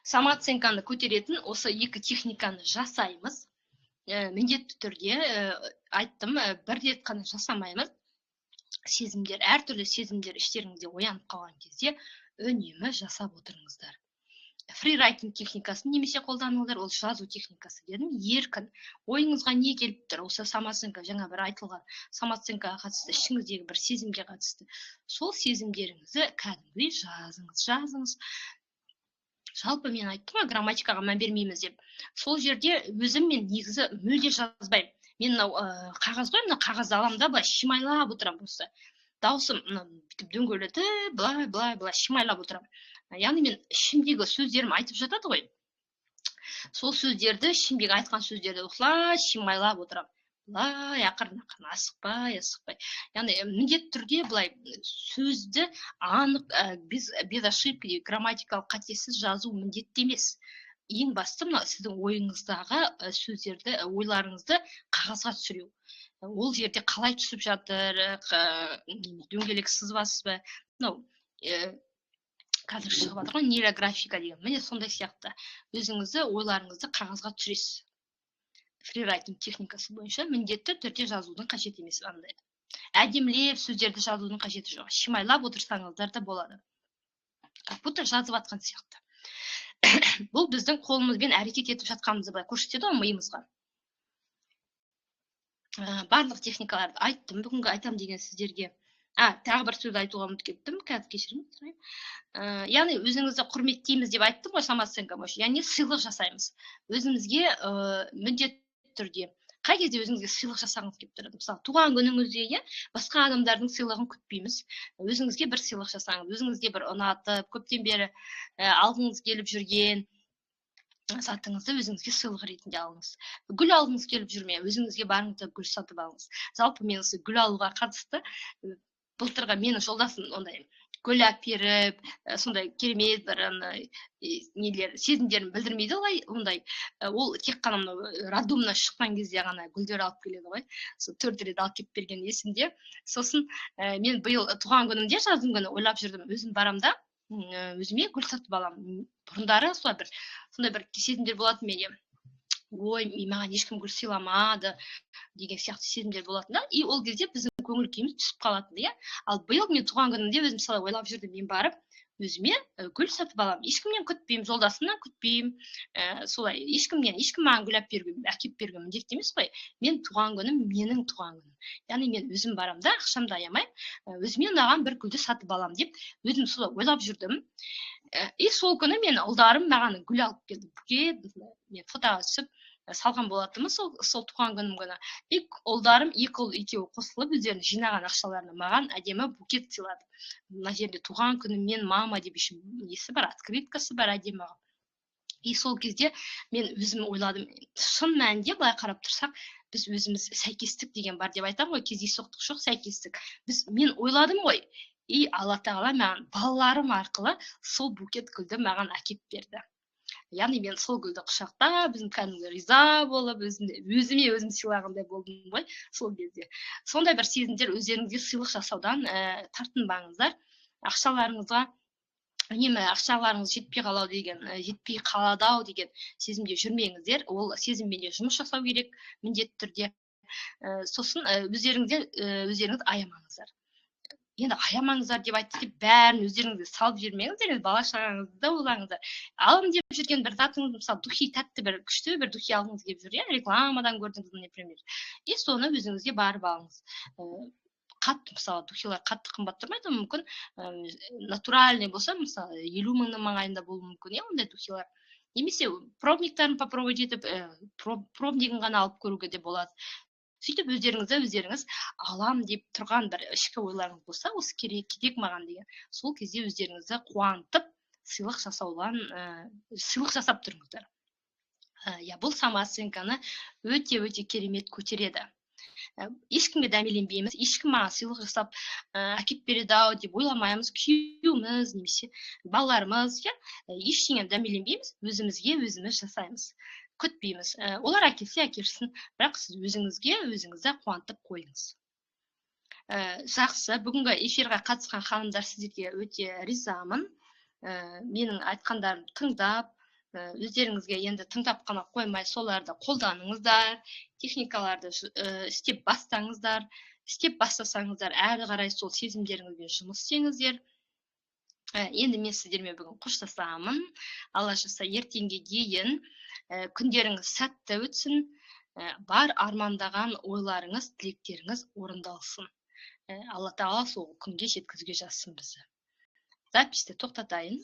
Самооценканы көтеретін осы екі техниканы жасаймыз. Міндетті түрде айттым, бір рет қана жасамаймыз. Сезімдер, әртүрлі сезімдер іштеріңізде оянып қалған кезде үнемі жасап отырыңыздар. Фрирайтинг техникасын немесе қолданыңыздар, ол жазу техникасы дедім, еркін. Ойыңызға не келіп тұр, осы самооценка, жаңа бір айтылған самооценкаға қатысты, ішіңіздегі бір сезімге қатысты. Сол сезімдеріңізді кәдімгідей жазыңыз, жазыңыз. Жалпы мен айттым ғой, грамматикаға мән бермейміз деп. Сол жерде өзім мен негізі мүлде жазбаймын. Мен мынау қағаз ғой, мына қағазды аламын да былай шимайлап отырамын осы. Дауысым мына бүйтіп дөңгелетіп, былай, былай, былай шимайлап отырамын. Яғни мен ішімдегі сөздерім айтып жатады ғой. Сол сөздерді, ішімдегі айтқан сөздерді осылай шимайлап отырамын. Былай ақырын ақырын, асықпай, асықпай. Яғни міндетті түрде былай сөзді анық, без ошибки, грамматикалық қатесіз жазу міндетті емес. Ең басты мына сіздің ойыңыздағы сөздерді, ойларыңызды қағазға түсіру. Ол жерде қалай түсіп жатыр, дөңгелек сызбасыз ба, мынау, қазір шығып жатыр ғой нейрографика деген, міне сондай сияқты. Өзіңізді, ойларыңызды қағазға түсіресіз. Фрирайтинг техникасы бойынша міндетті түрде жазудың қажеті емес, андай әдемілеп сөздерді жазудың қажеті жоқ. Шимайлап отырсаңыздар да болады. Как будто жазып жатқан сияқты. Бұл біздің қолымызбен әрекет етіп жатқанымызды былай көрсетеді ғой миымызға. Барлық техникаларды айттым бүгінгі айтам деген сіздерге. Тағы бір сөз айтуға ұмытып кеттім, қазір кешірім сұраймын. Яғни өзіңізді құрметтейміз деп айттым ғой, самооценка бойынша, яғни сыйлық жасаймыз өзімізге міндетті түрде. Қай кезде өзіңізге сыйлық жасағыңыз келіп тұрады? Мысалы, туған күніңізде, иә, басқа адамдардың сыйлығын күтпейміз, өзіңізге бір сыйлық жасаңыз, өзіңізге бір ұнатып, көптен бері алғыңыз келіп жүрген затыңызды өзіңізге сыйлық ретінде алыңыз. Гүл алғыңыз келіп жүр ме, өзіңізге барыңыз да гүл сатып алыңыз. Жалпы мен осы гүл алуға қатысты былтырғы менің жолдасым ондай гүл әперіп, сондай керемет бір ана нелер, сезімдерін білдірмейді олай ондай. Ол тек қана мынау роддомнан шыққан кезде ғана гүлдер алып келеді ғой. Сол 4 рет алып келіп берген есімде. Сосын мен биыл туған күнімде, жаздың күні ойлап жүрдім, өзім барам да, өзіме гүл сатып аламын. Бұрындары солай бір, сондай бір сезімдер болатын менде. Ой, маған ешкім гүл сыйламады деген сияқты сезімдер болатын да. И ол кезде біздің көңіл күйіміз түсіп қалатын, иә. Ал биыл мен туған күнімде өзім солай ойлап жүрдім, мен барып өзіме гүл сатып аламын, ешкімнен күтпеймін, жолдасымнан күтпеймін, солай ешкімнен, ешкім маған гүл әкеліп беруге міндетті емес қой. Мен туған күнім, менің туған күнім, яғни мен өзім барамын да, ақшамды аямай, өзіме ұнаған бір гүлді сатып аламын деп өзім солай ойлап жүрдім. И сол күні мен ұлдарым маған гүл алып келді, букет, мен фотоға түсіп салған болатынмын сол туған күнім күні. И ұлдарым, екі ұл екеуі қосылып, өздерінің жинаған ақшаларына маған әдемі букет сыйлады. Мына жерде туған күніммен мама деп еще несі бар, открыткасы бар әдемі. И сол кезде мен өзім ойладым, шын мәнінде былай қарап тұрсақ, біз өзіміз сәйкестік деген бар деп айтамын ғой, кездейсоқтық жоқ, сәйкестік. Мен ойладым ғой, и Алла тағала маған балаларым арқылы сол букет гүлді маған әкеп берді. Яғни мен сол гүлді құшақтап, өзім кәдімгі риза болып, өзіме өзім сыйлағандай болдым ғой сол кезде. Сондай бір сезімдер, өздеріңізге сыйлық жасаудан тартынбаңыздар. Ақшаларыңызға үнемі ақшаларыңыз жетпей қалау деген, жетпей қалады ау деген сезімде жүрмеңіздер. Ол сезіммен де жұмыс жасау керек міндетті түрде. Сосын өздеріңіз аямаңыздар. Енді аямаңыздар деп айтты деп бәрін өздеріңізге салып жібермеңіздер, енді бала шағаңызды да ойлаңыздар. Алым деп жүрген бір затыңыз, мысалы, духи, тәтті бір күшті бір духи алғыңыз келіп жүр, иә, рекламадан көрдіңіз, например. И соны өзіңізге барып алыңыз. Қатты, мысалы, духилар қатты қымбат тұрмайды, мүмкін, натуральный болса, мысалы, 50 мыңның маңайында болуы мүмкін, иә, ондай духилар. Немесе пробниктарын попробовать етіп, пробнигін ғана алып көруге де болады. Сөйтіп өздеріңізді өздеріңіз алам деп тұрған бір ішкі ойларыңыз болса, осы керек, керек маған деген, сол кезде өздеріңізді қуантып сыйлық жасаудан, сыйлық жасап тұрыңыздар. Иә, бұл самооценканы өте-өте керемет көтереді. Ешкімге дәмеленбейміз, ешкім маған сыйлық жасап, әкеп береді ау деп ойламаймыз, күйеуіміз немесе балаларымыз, иә, ештеңені дәмеленбейміз, өзімізге өзіміз жасаймыз, күтпейміз. Олар әкелсе әкелсін, бірақ сіз өзіңізге өзіңізді қуантып қойыңыз. Жақсы, бүгінгі эфирға қатысқан ханымдар, сіздерге өте ризамын. Менің айтқандарымды тыңдап, өздеріңізге енді тыңдап қана қоймай, соларды қолданыңыздар, техникаларды істеп бастаңыздар, істеп бастасаңыздар, әрі қарай сол сезімдеріңізбен жұмыс істеңіздер. Енді мен сіздермен бүгін қоштасамын. Алла жазса, ертеңге дейін, күндеріңіз сәтті өтсін, бар армандаған ойларыңыз, тілектеріңіз орындалсын. Алла тағала сол күнге жеткізуге жазсын бізді. Записьті тоқтатайын.